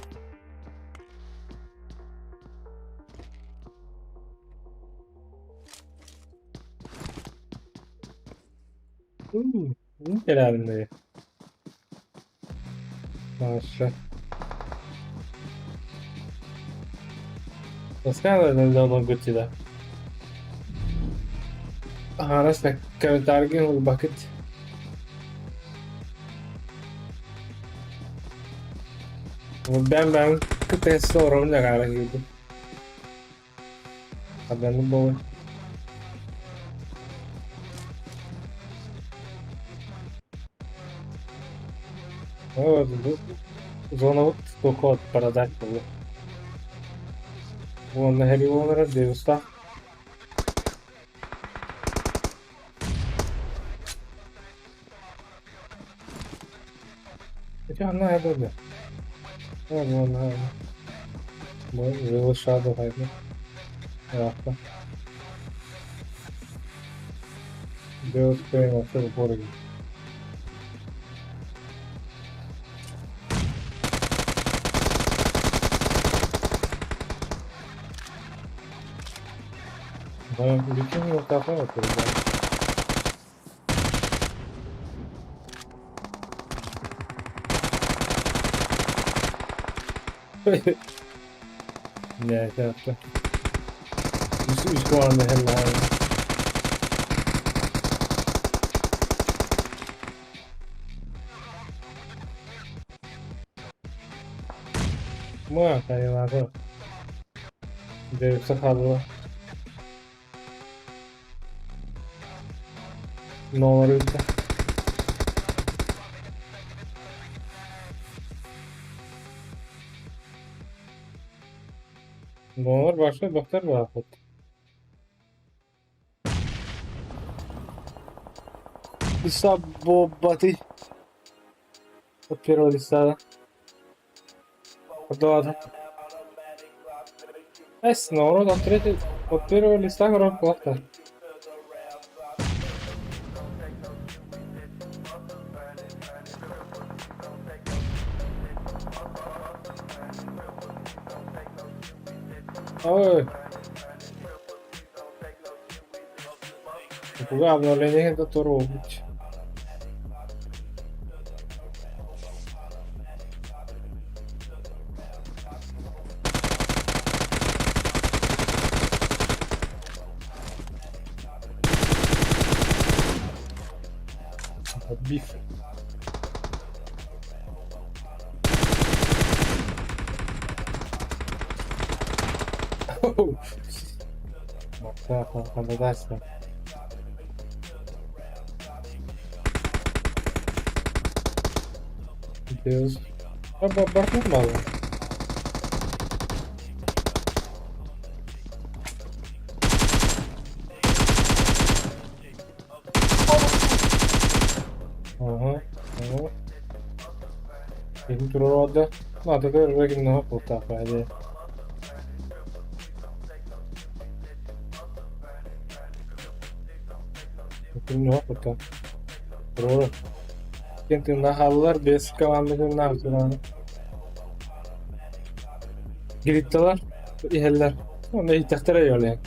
Кэлээбиннэри. Маша. Таскана да. Араас комментарийга ылбакыт. Бэм-бэм кытта оромун агаара киирдим. Абдан болы. Зона вот только продать было. Вон на Герионера, 900. Хотя она это да. Вон, вон, Залишаду гайдно. Рафта. Deus prima в городе. Да, лечение вот такое вот, ребят. Не, это. Үс команда хеллаа. Ма, кайылағы. Девсе халла. Нолар үтті. Буолар барса бахтар баахпыт. Лиса буолбатый. От первого лица. Да. Эс, наоборот, от третьего, от первого листа гром плохо. Ой. Куда обновление это робить? Биф. Фантастика. Deus. Normal. Ага, ага. Киһим туруорда. Наадата өрө гыннаҕа култаах баайдыы. Тыыннаах култаах. Туруору. Ким тыыннаах хааллылар, биэс команда тыыннаах туран. Гритталар иһэллэр. Онно иһиттэхтэрэ йоле.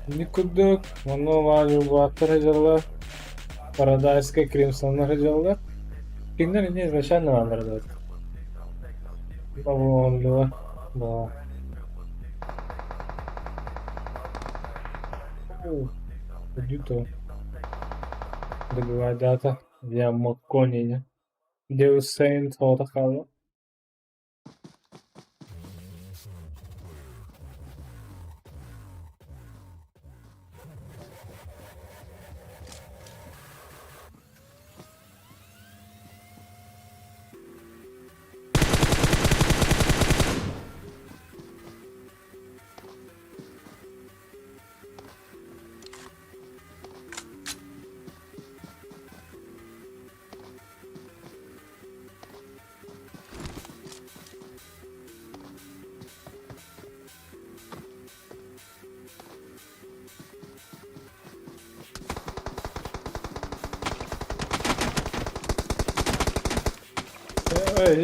Ини курдук, онно Валюбаттар сылдьаллар, Парадайскай Кримсоннар сылдьаллар. Кинилэр инньэ изначально бааллар эбит. Оҕоллуга баа. Дюто добивайдаата я Макконине. Deus Saint оҕото хаалла.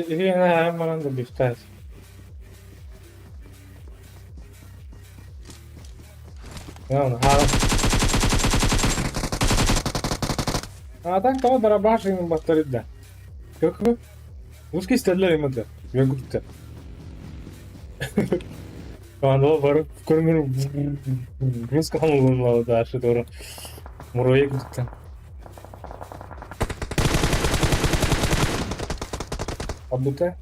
Иһин баран да бифтаат. А так того барабашин бастарыда. Как вы? Узкий стеллер именно. Я губта. Аны барып көрмөр русском дальше doğru. Муроя губта. Абута.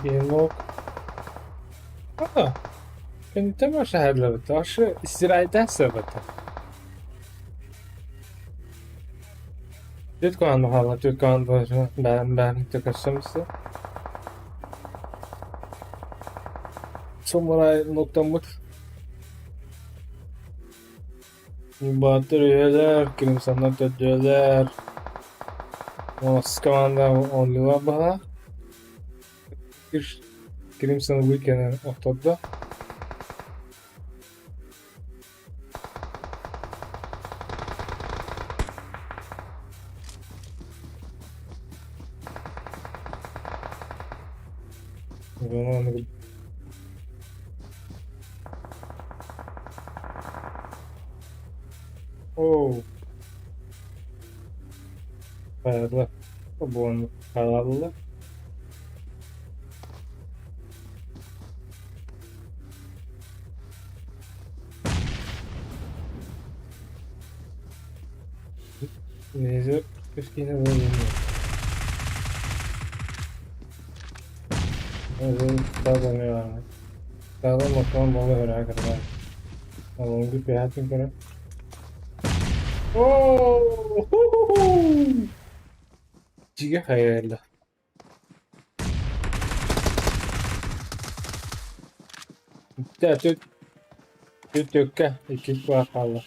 Генок. А, كنت ما شاهد لبتا استراحة سبتا. تكون محل تكون بان بان تكسمس. Samuray noktamut. Bahtır üyeler, Crimson'dan tödüler. Москвада онлила баҕа. Crimson Weekend охтордо. Хайалар буолан хаалаллар. Лизер киинэ Дьиҥэ хайа Түөккэ иккис баар хаалла.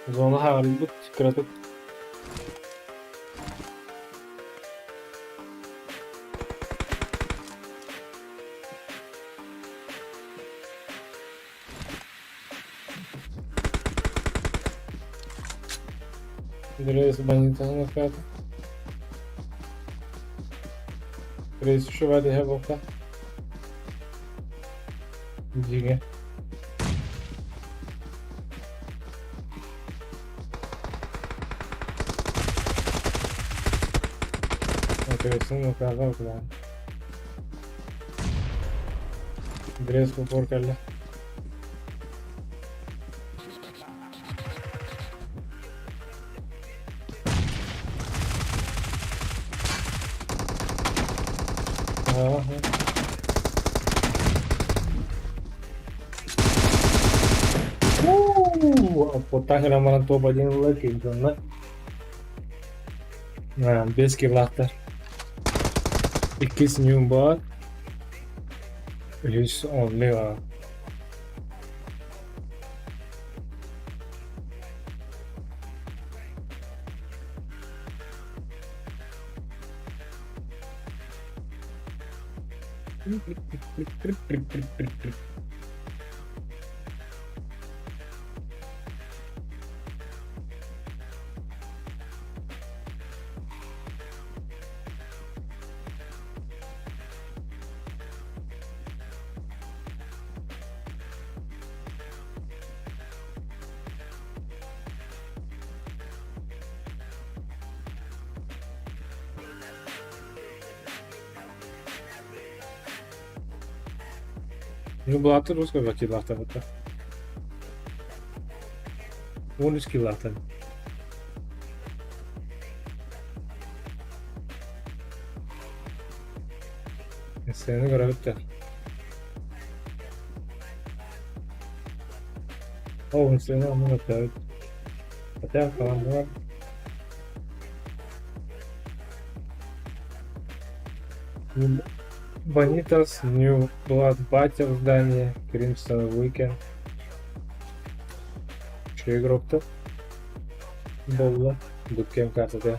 Зона хаалбыт кыратык. Грейс больницаҕа ыксаата. Грейс үчүгэй дэһэ буолта. Дьиҥэ. Грейсын ыксаата ыксаан. Грейс упор кэллэ. Потаҥ баран топ-1 ылла кимтонна. Бес киллаахтар. Иккис Ньюбар, үһүс Only Ну, была русская килаахтабыта. 13 килаахтан. Сцена көрөбүт да. Ол сцена оннук өттөөбүт. Хотя хааллылар. Bonitas, New Blood Батя в здании, Crimson Weekend. Үчүгэй игроктар. Буолла. Bootcamp картата.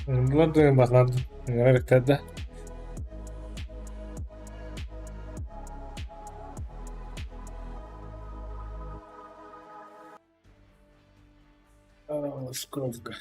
Ладно, да. Сколько?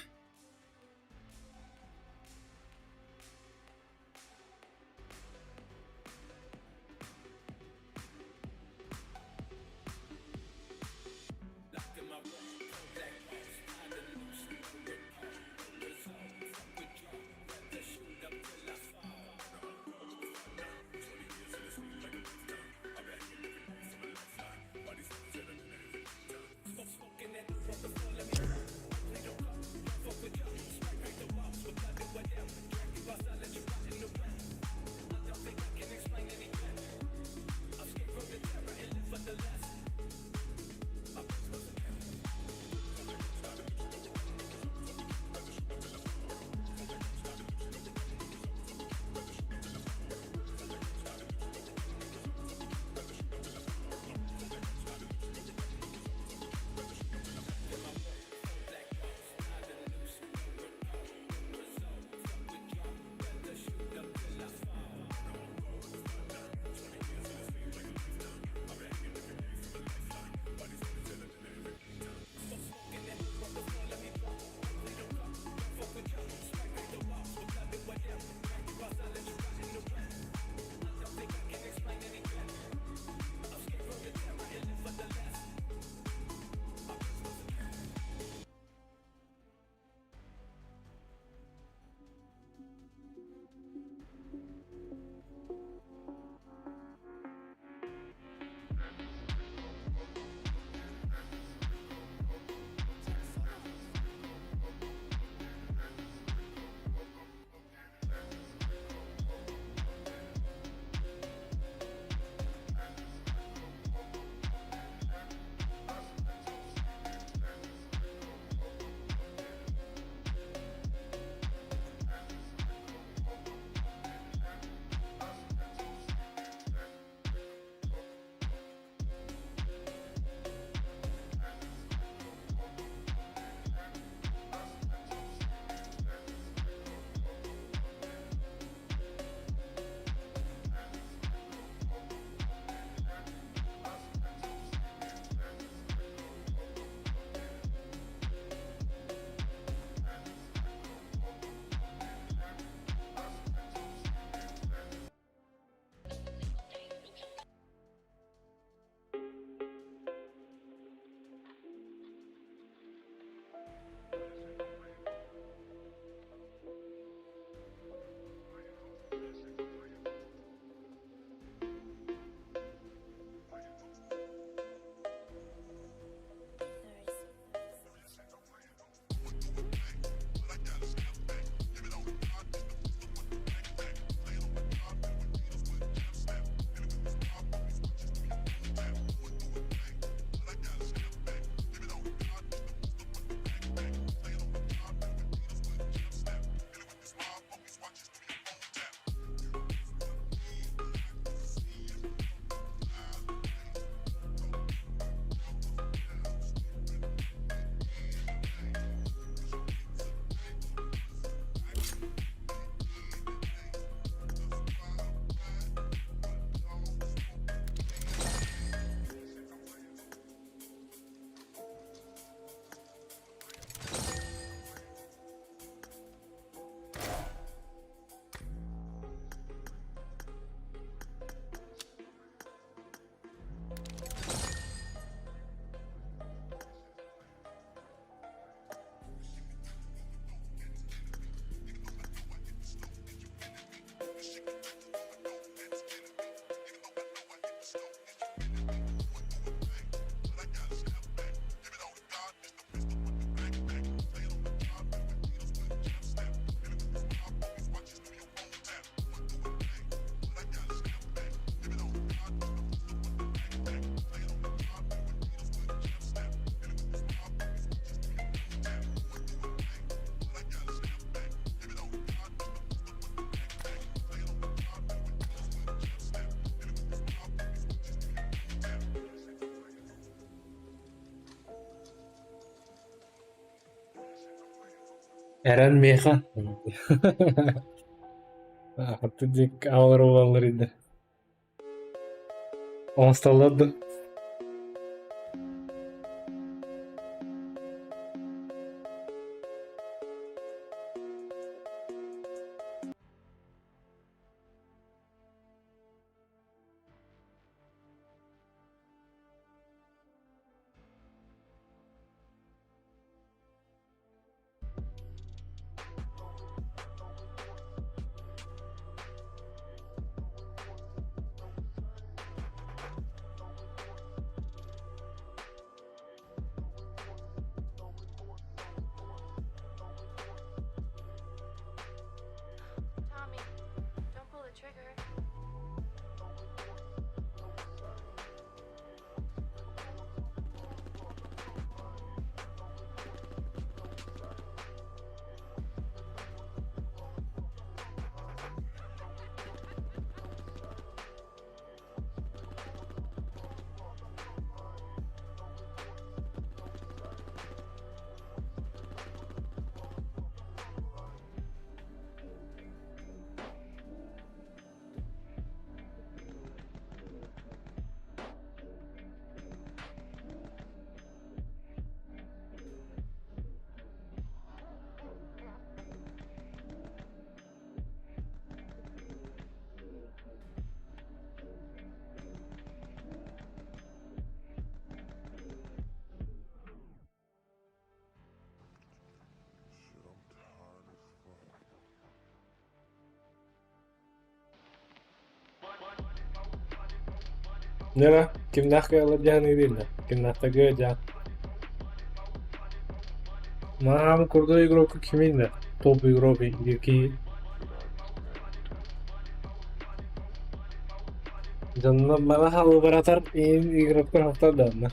Эрэн миэхэ. Аты диэки аҕалар буолаллар инде. Оҥостоллор да. Нера, кимнээх кыаллар дьаһан ыырыыллар, кимнээхтэргэ дьаһан. Маам курдук игроку кимин да, топ игрок киһи. Дьонно мана халыбаратар иин игроктар хахтар да онно.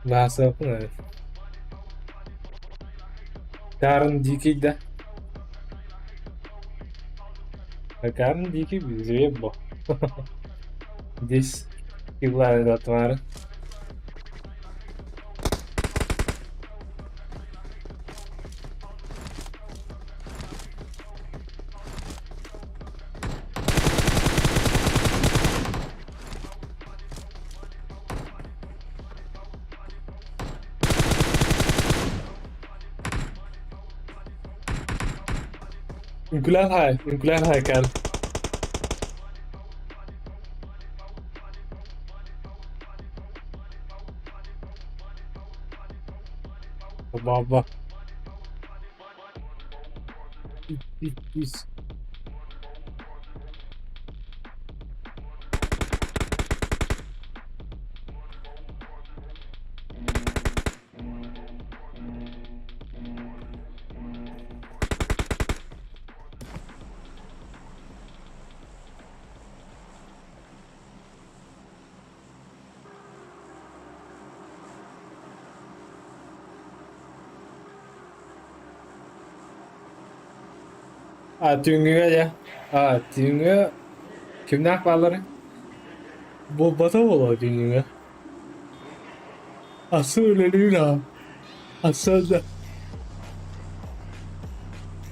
Баасыаппын эбит. Карен дикий да. Карен дикий зверь бо. Здесь килла твары. Үҥкүүлээн хаай, үҥкүүлээн хаай кэл. Баба. Ис. А түүҥҥүгэ дьэ, а түүҥҥү кимнээх баалларый? Буолбата буолуо түүҥҥүгэ. Асы үлэлиир аа. Асы да.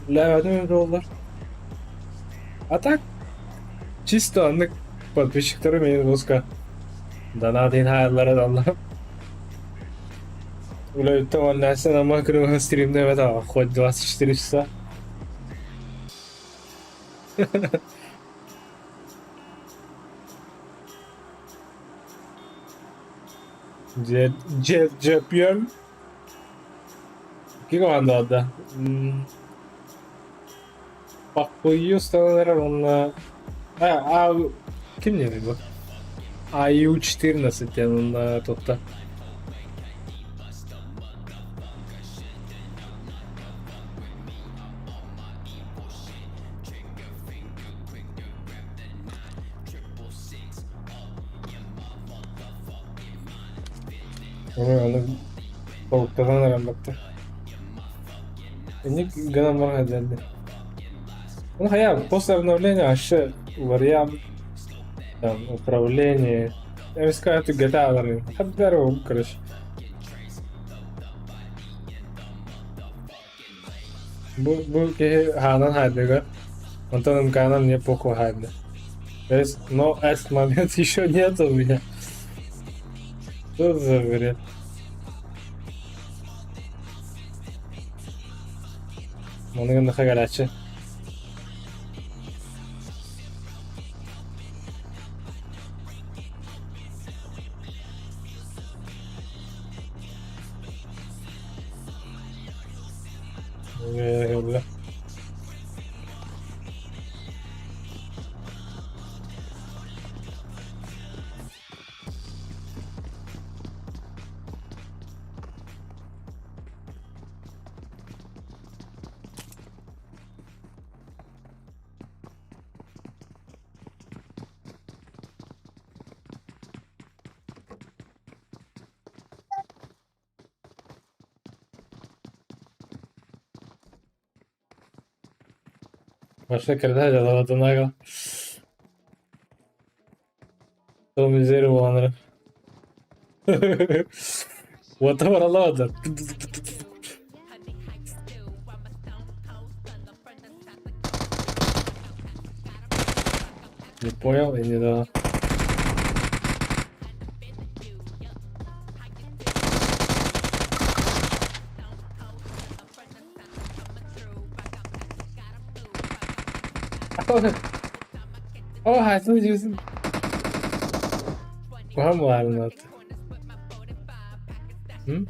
Үлэлээбэтим эбитэ буоллар. А так чисто оннук подписчиктары мин выпуска донат иһин хааллара даллар. Үлэбиттэн уонна ама күнү стримнээбэтэ хоть 24 часа. Дьэ, дьэпиэм. Икки команда да. Паппыйы устан эрэр уонна а, а ким диэний бу? АЮ-14 диэн уонна тутта. Ону толуктатан эрэн батта. Инник гынан баран элбэннэ. Ну хайа, после обновления вообще вариант там управление. Я скажу, ты GTA Хабдаром, короче. Бу киһи хаанан хаайдыга, онтон МК-нан мне похуй хаайда. То есть, но этот момент еще нет у меня. Что за бред? Маны гыннаха кэлээччи. Бля. Başka кэрдэ дьалабатынага Том и Джерри буолан Уота баралаата. Не понял и не дала. Oh, хайсан жисэн. Куһаҕан буолаарынат. М?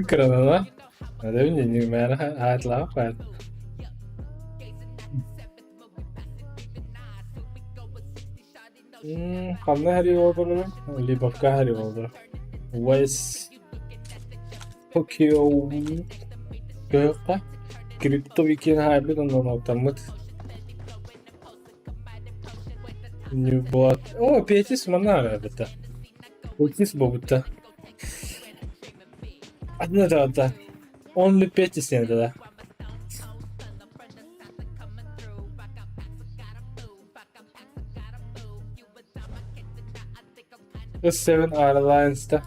Кыранана. Мээнэ хаайтлаах. Ханна хари олорор? Липовка хари олорор. West Tokyo Кыһыкка Крипто викин хаайбыт оннон оттаммыт. New Blood. О, Петис манна эбитэ. Петис буолбута. Одна да. Only Петис диэн да. Seven Airlines'ta.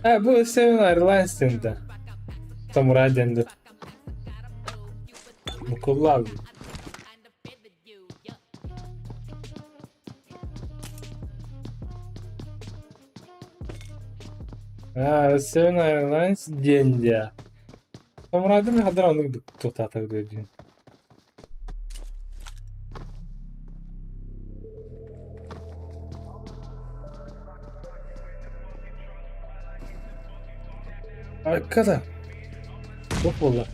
Ha, bu Seven Airlines диэн Самурай диэн Букуллаах. А, Seven Airlines диэн дии. Самурайдын хадыр оннук туохтаатар диэн. Аркада. Туох буолла?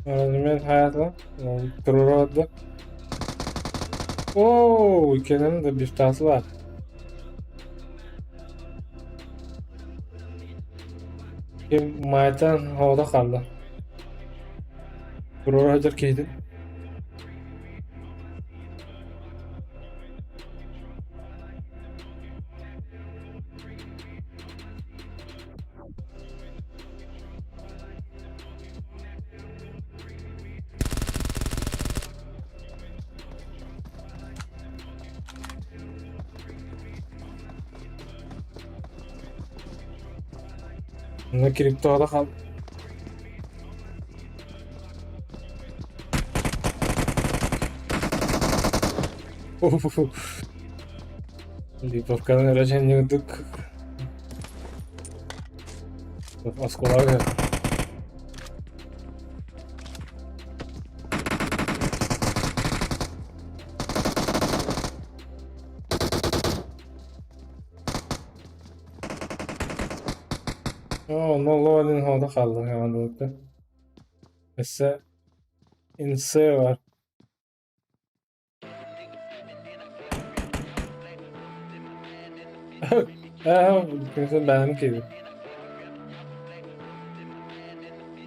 Мен хайатла туруорда. Оо, кэнэн да бифтаслар. Ким маайтан хоото хаалла. Туруора сылдьар киһитин. Онно криптоҕа хаал Липовканы эрэ дьэнньигдик оскуолаҕа Оо, нолуо диэн хаалла Өссө инсэ бар. Ээ, бэйэм киирбит.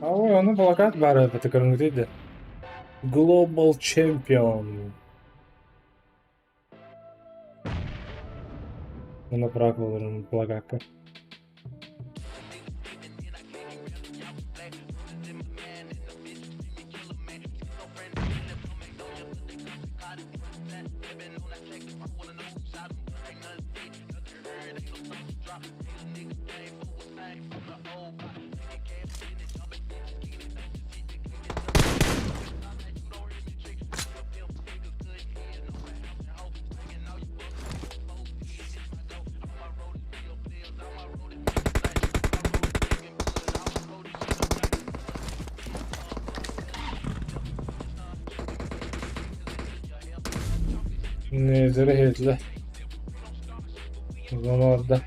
Ой, ону плакат баар эбит көрүҥүтүй да. Global Champion. Уонна прак буоларын плакакка. Незерэ иһиллэ. Орда.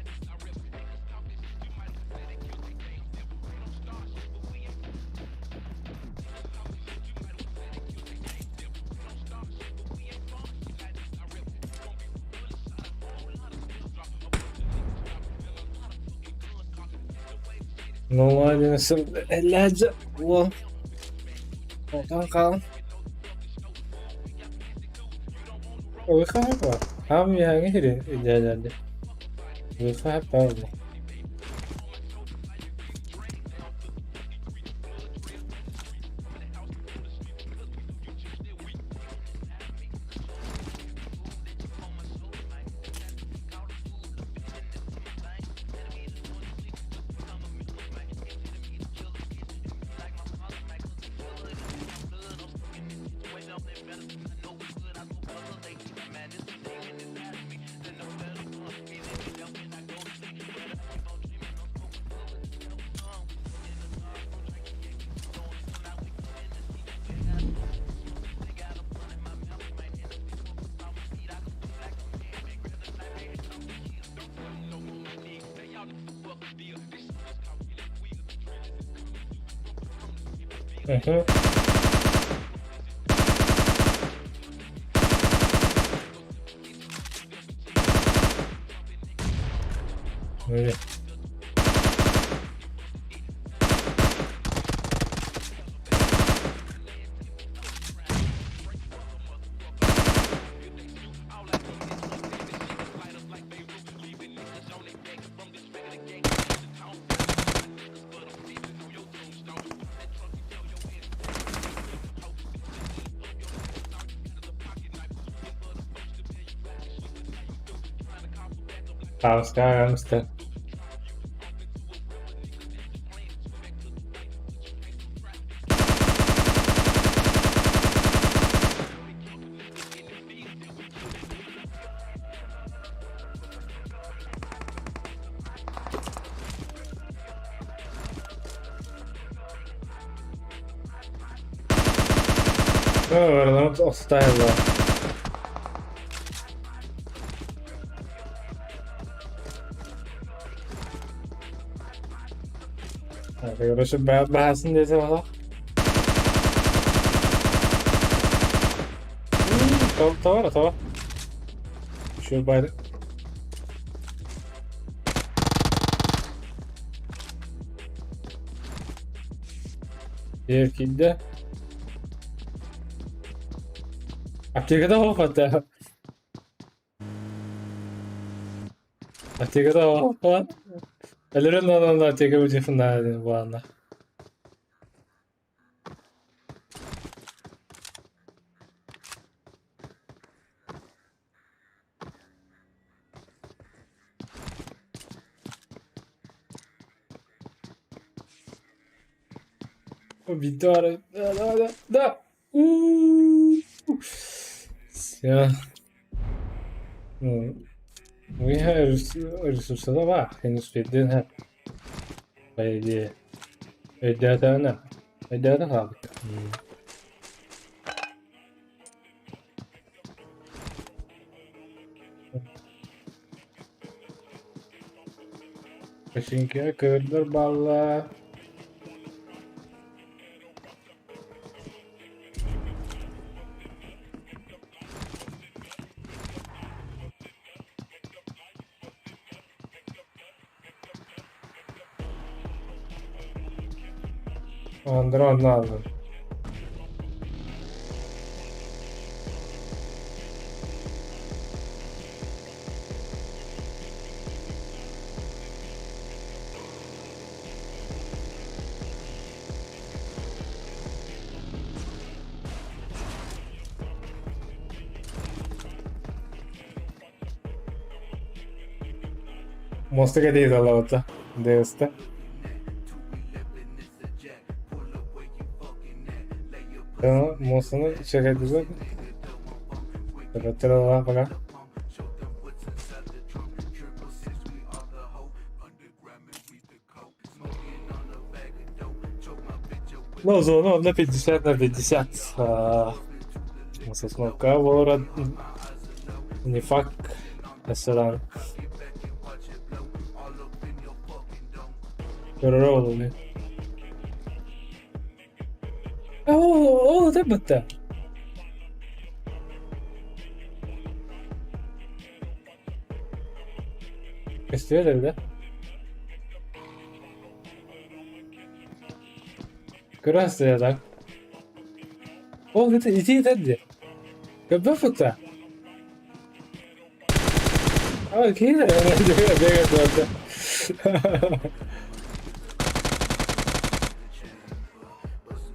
Elijah уол отон хаалан Выхапа. Хам яҥы хири идээлэрди. Выхапа. Мгм. Öyle. Hamster, hamster. Оставила. Короче, баһасын десе бала. Това, това. Еще байды. Еркинде. Аптекада оқыды. Аптекада оқыды. Әлерен анан аптека өтефін буана. Видара. Да, да, да, да. Все. Ресурсада бар. Хенус федден ха. По идее. Өйдөтөөнө. Өйдөтө хаалбыт. Починки көрдөр балла. Андро надо. Муоста кэтии талабыта Дэвиста. Муостаны чэкэйдилэр. Төрөттөр пока. Ну, зону на 50 на 50. Сосновка буолара не факт. Мәсәлән, көрөрө буолуо. Ол это бытта. Көстүөр да? Көрө сылдьар. Ол ити ити этэр Көрбөт футта. А, киһи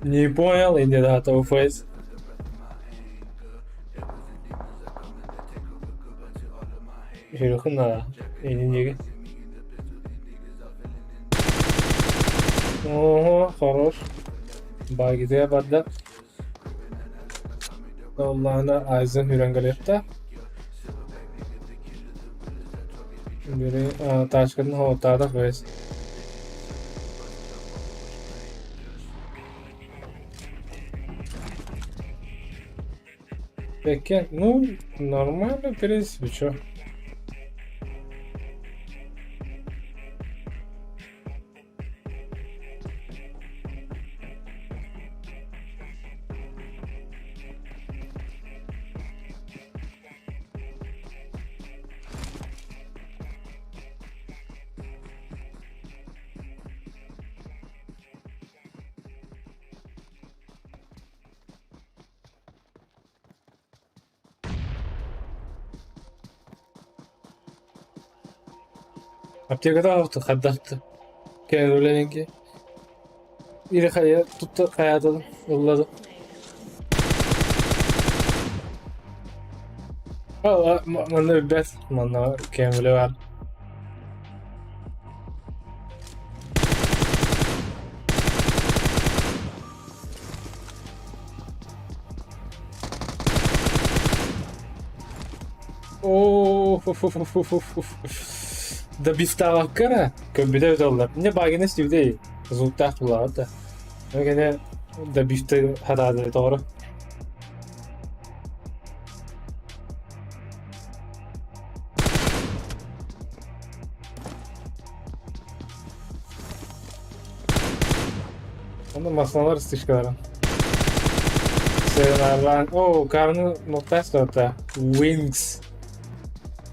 Не понял, и не дата фейс. Жүрөхүн инниге. Ого, хорош. Багидея барда. Аллахына Айзен хүрэн Бiri тачкатын хоттаата фейс. Peki, ну, нормально, в принципе, чё. Аптекада хаддахты. Кэнүлэнки. Или хайа тутта хаятын ыллады. Манна бэс манна кэмүлэ бар. О, Да бифтаваккара көбүтэ өтөллөр. Не багины стивдей. Зуттах булаата. Өгене да бифте хадады тоғры. Onda masalar стишкаларын. Сенарлан. О, карны ноктас да. Wings.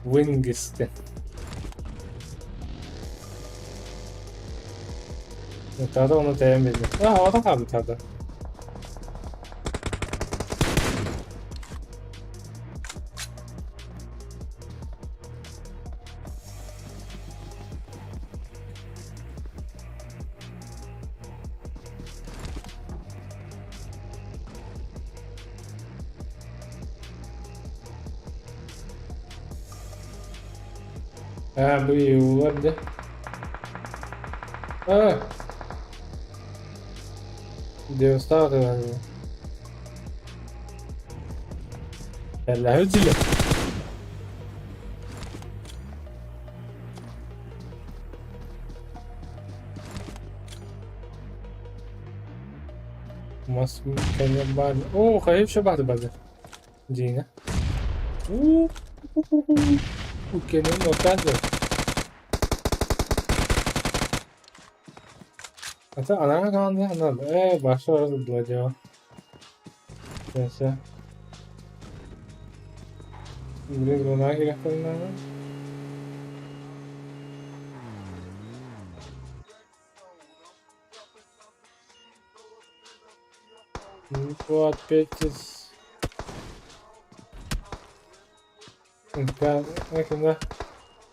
Wings. Тада оны тәйін берді. А, havada kaldı Tada. Ha, bu iyi olabilir. Ha. Deus galiba. Allah'ı dile. Mas كان بعد اوه خايف شو بعد بعد جينا اوه وكان نوتازو Ата анага калды ана башы было Neyse. Biraz buna gerek. Петис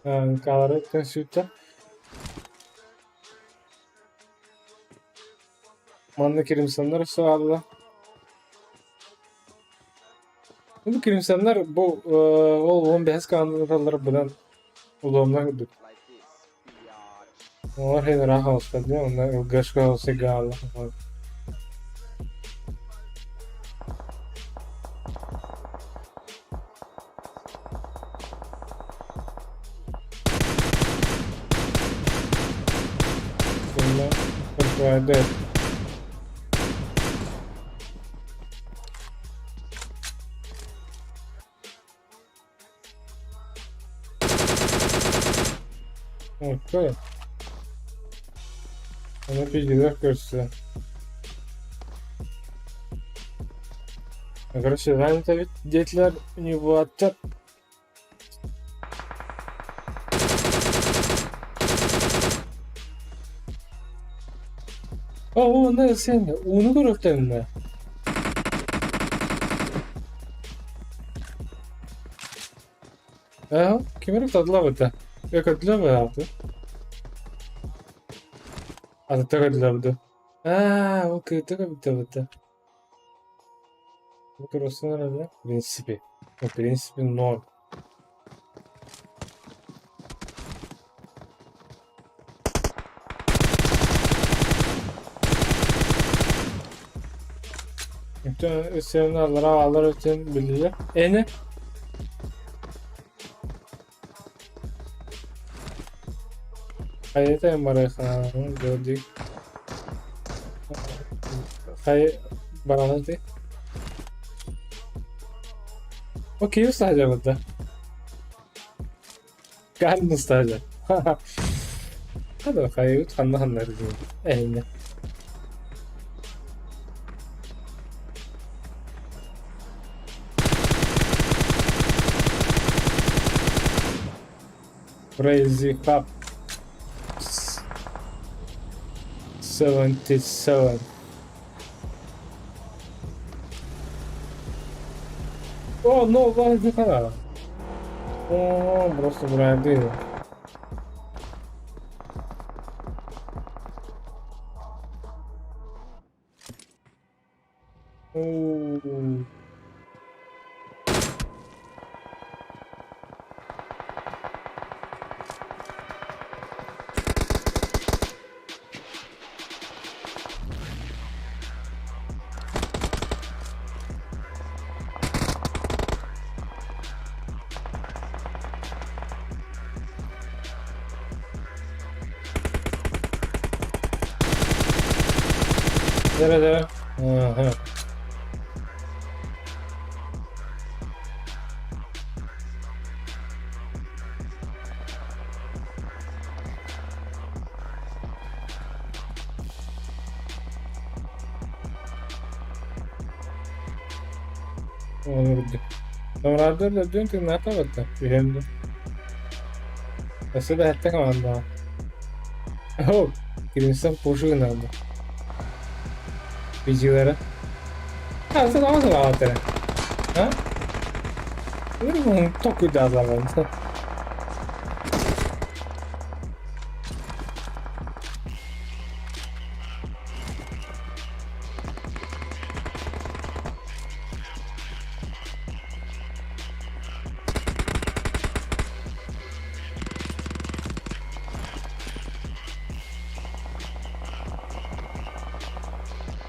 Ҥкалары сүүттэ. Манна Кримсоннар өссө Бу Кримсоннар бу ол 15 командалар быдан улуомна курдук. Олор хин ыраах оҕустар дии, онно ылгашка сыгаалла. Сонно Форсвайдер. Окей. Ону пиздец көрсө. Короче, занято ведь детлер не бывает. О, онно сен ууну көрүөхтэринэ. Ээ, ким эрэ тадылабыта. Э, көрдүлэр Атыта көрдүлэр Аа, ол кыыта көрдүлэр Бу туруорсан эрэ, в принципе. В принципе, норм. Өссө аллара алар өтөн биллилэр. Эне? Хайата барыхаан дии. Хай бараҕын Окей, устаажа Каан устаажа. Хада хайыбыт ханна ханна эһинне. Crazy Cup 77. О, ну, ладно, О, просто брайды. О. Дere dere. Aha. Olurdu. Добрардыр өлдүн тыыннаата батта. Үһүм Өссө да сэттэ командаҕа. О, Кримсон пушу гынарда. Видеолара. А, садаҕа садаҕа А? Толкуйдааталар.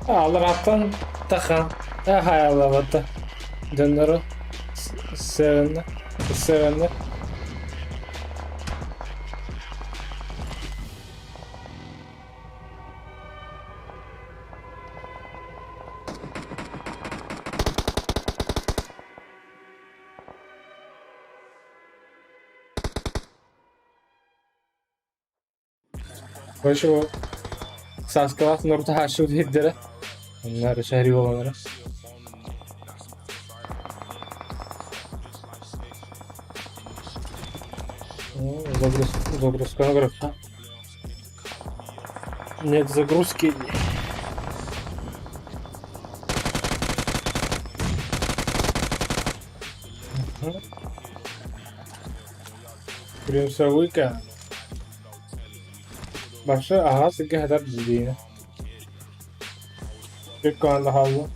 Аллараттан тахан хайалабата дьоннору севенне севенне Короче, Сааскалаах норута хаашыбыт иһирдэрэ. Онно эрэ шаһри буолан эрэ. Загрузканы көрөккө. Нет загрузки. Плюсовыйка Башы аһаҕас сиргэ сытар дии Түк хаалла.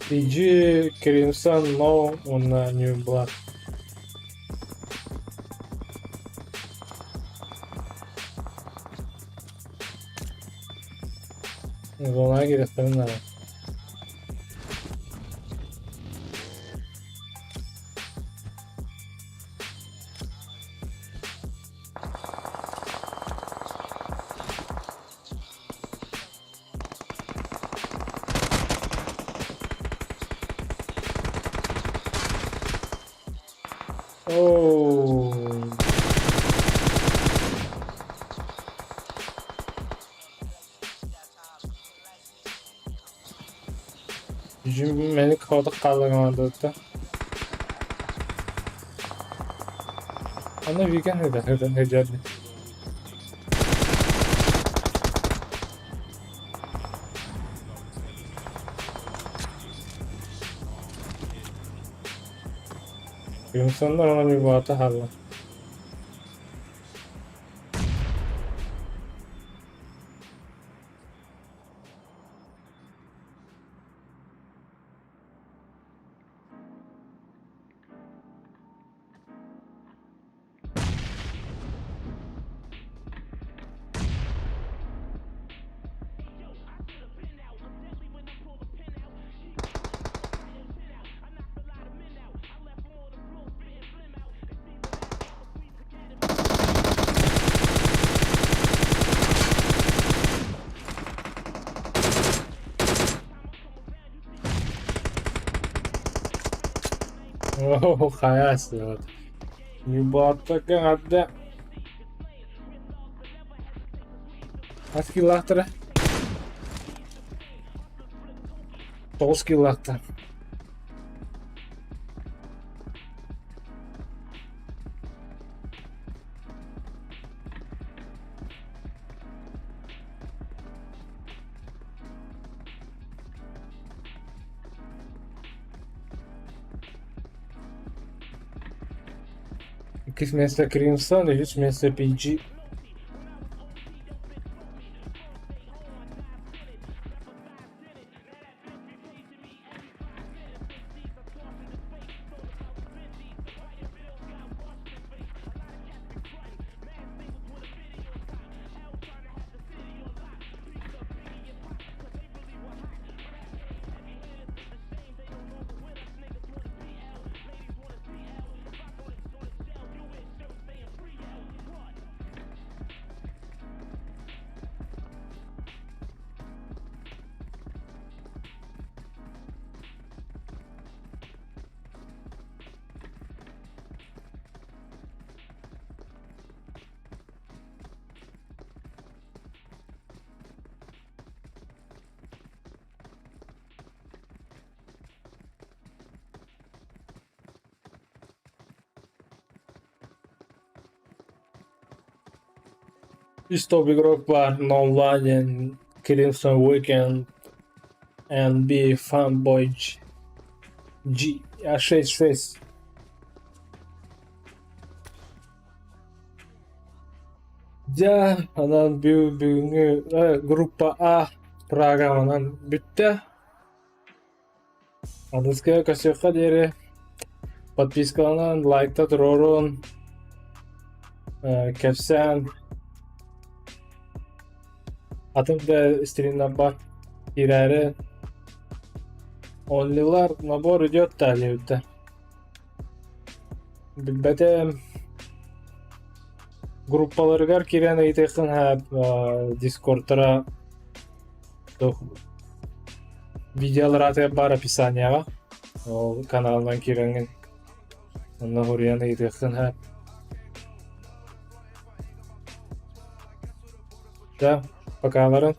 PG, Crimson, No уонна New Blood. Зонаҕа киириэхтэрин наада. Оо. Мэник хотох хааллаҕа Аны Викен сылдьар. Юмсаннар аны Ньурбаҕа хаалла. Оо, хайа сыат. Ньурбаттан адда хас килолаахтара? 9 килолаахтар. Иккис миэстэ Crimson, үһүс миэстэ PG. Үс топ игрок баар No диэн Crimson Weekend NB Fanboy G 6-6. Дьэ, онон бүгүҥҥү группа А программанан бүттэ. Аныгыскыга көрсүөххэ диэри подпискаланан, лайкта туруорун, кэпсээн, атын да стримнарбар киирээри Онлилар набор идет да диэбиттэр. Билбэтим. Группаларыгар киирэн ыйытыаххын сөп, дискордтара Видеолар аатыгар баар описанияҕа ол каналынан киирэҥҥин онно суруйан ыйытыаххын сөп. Да, покаларын.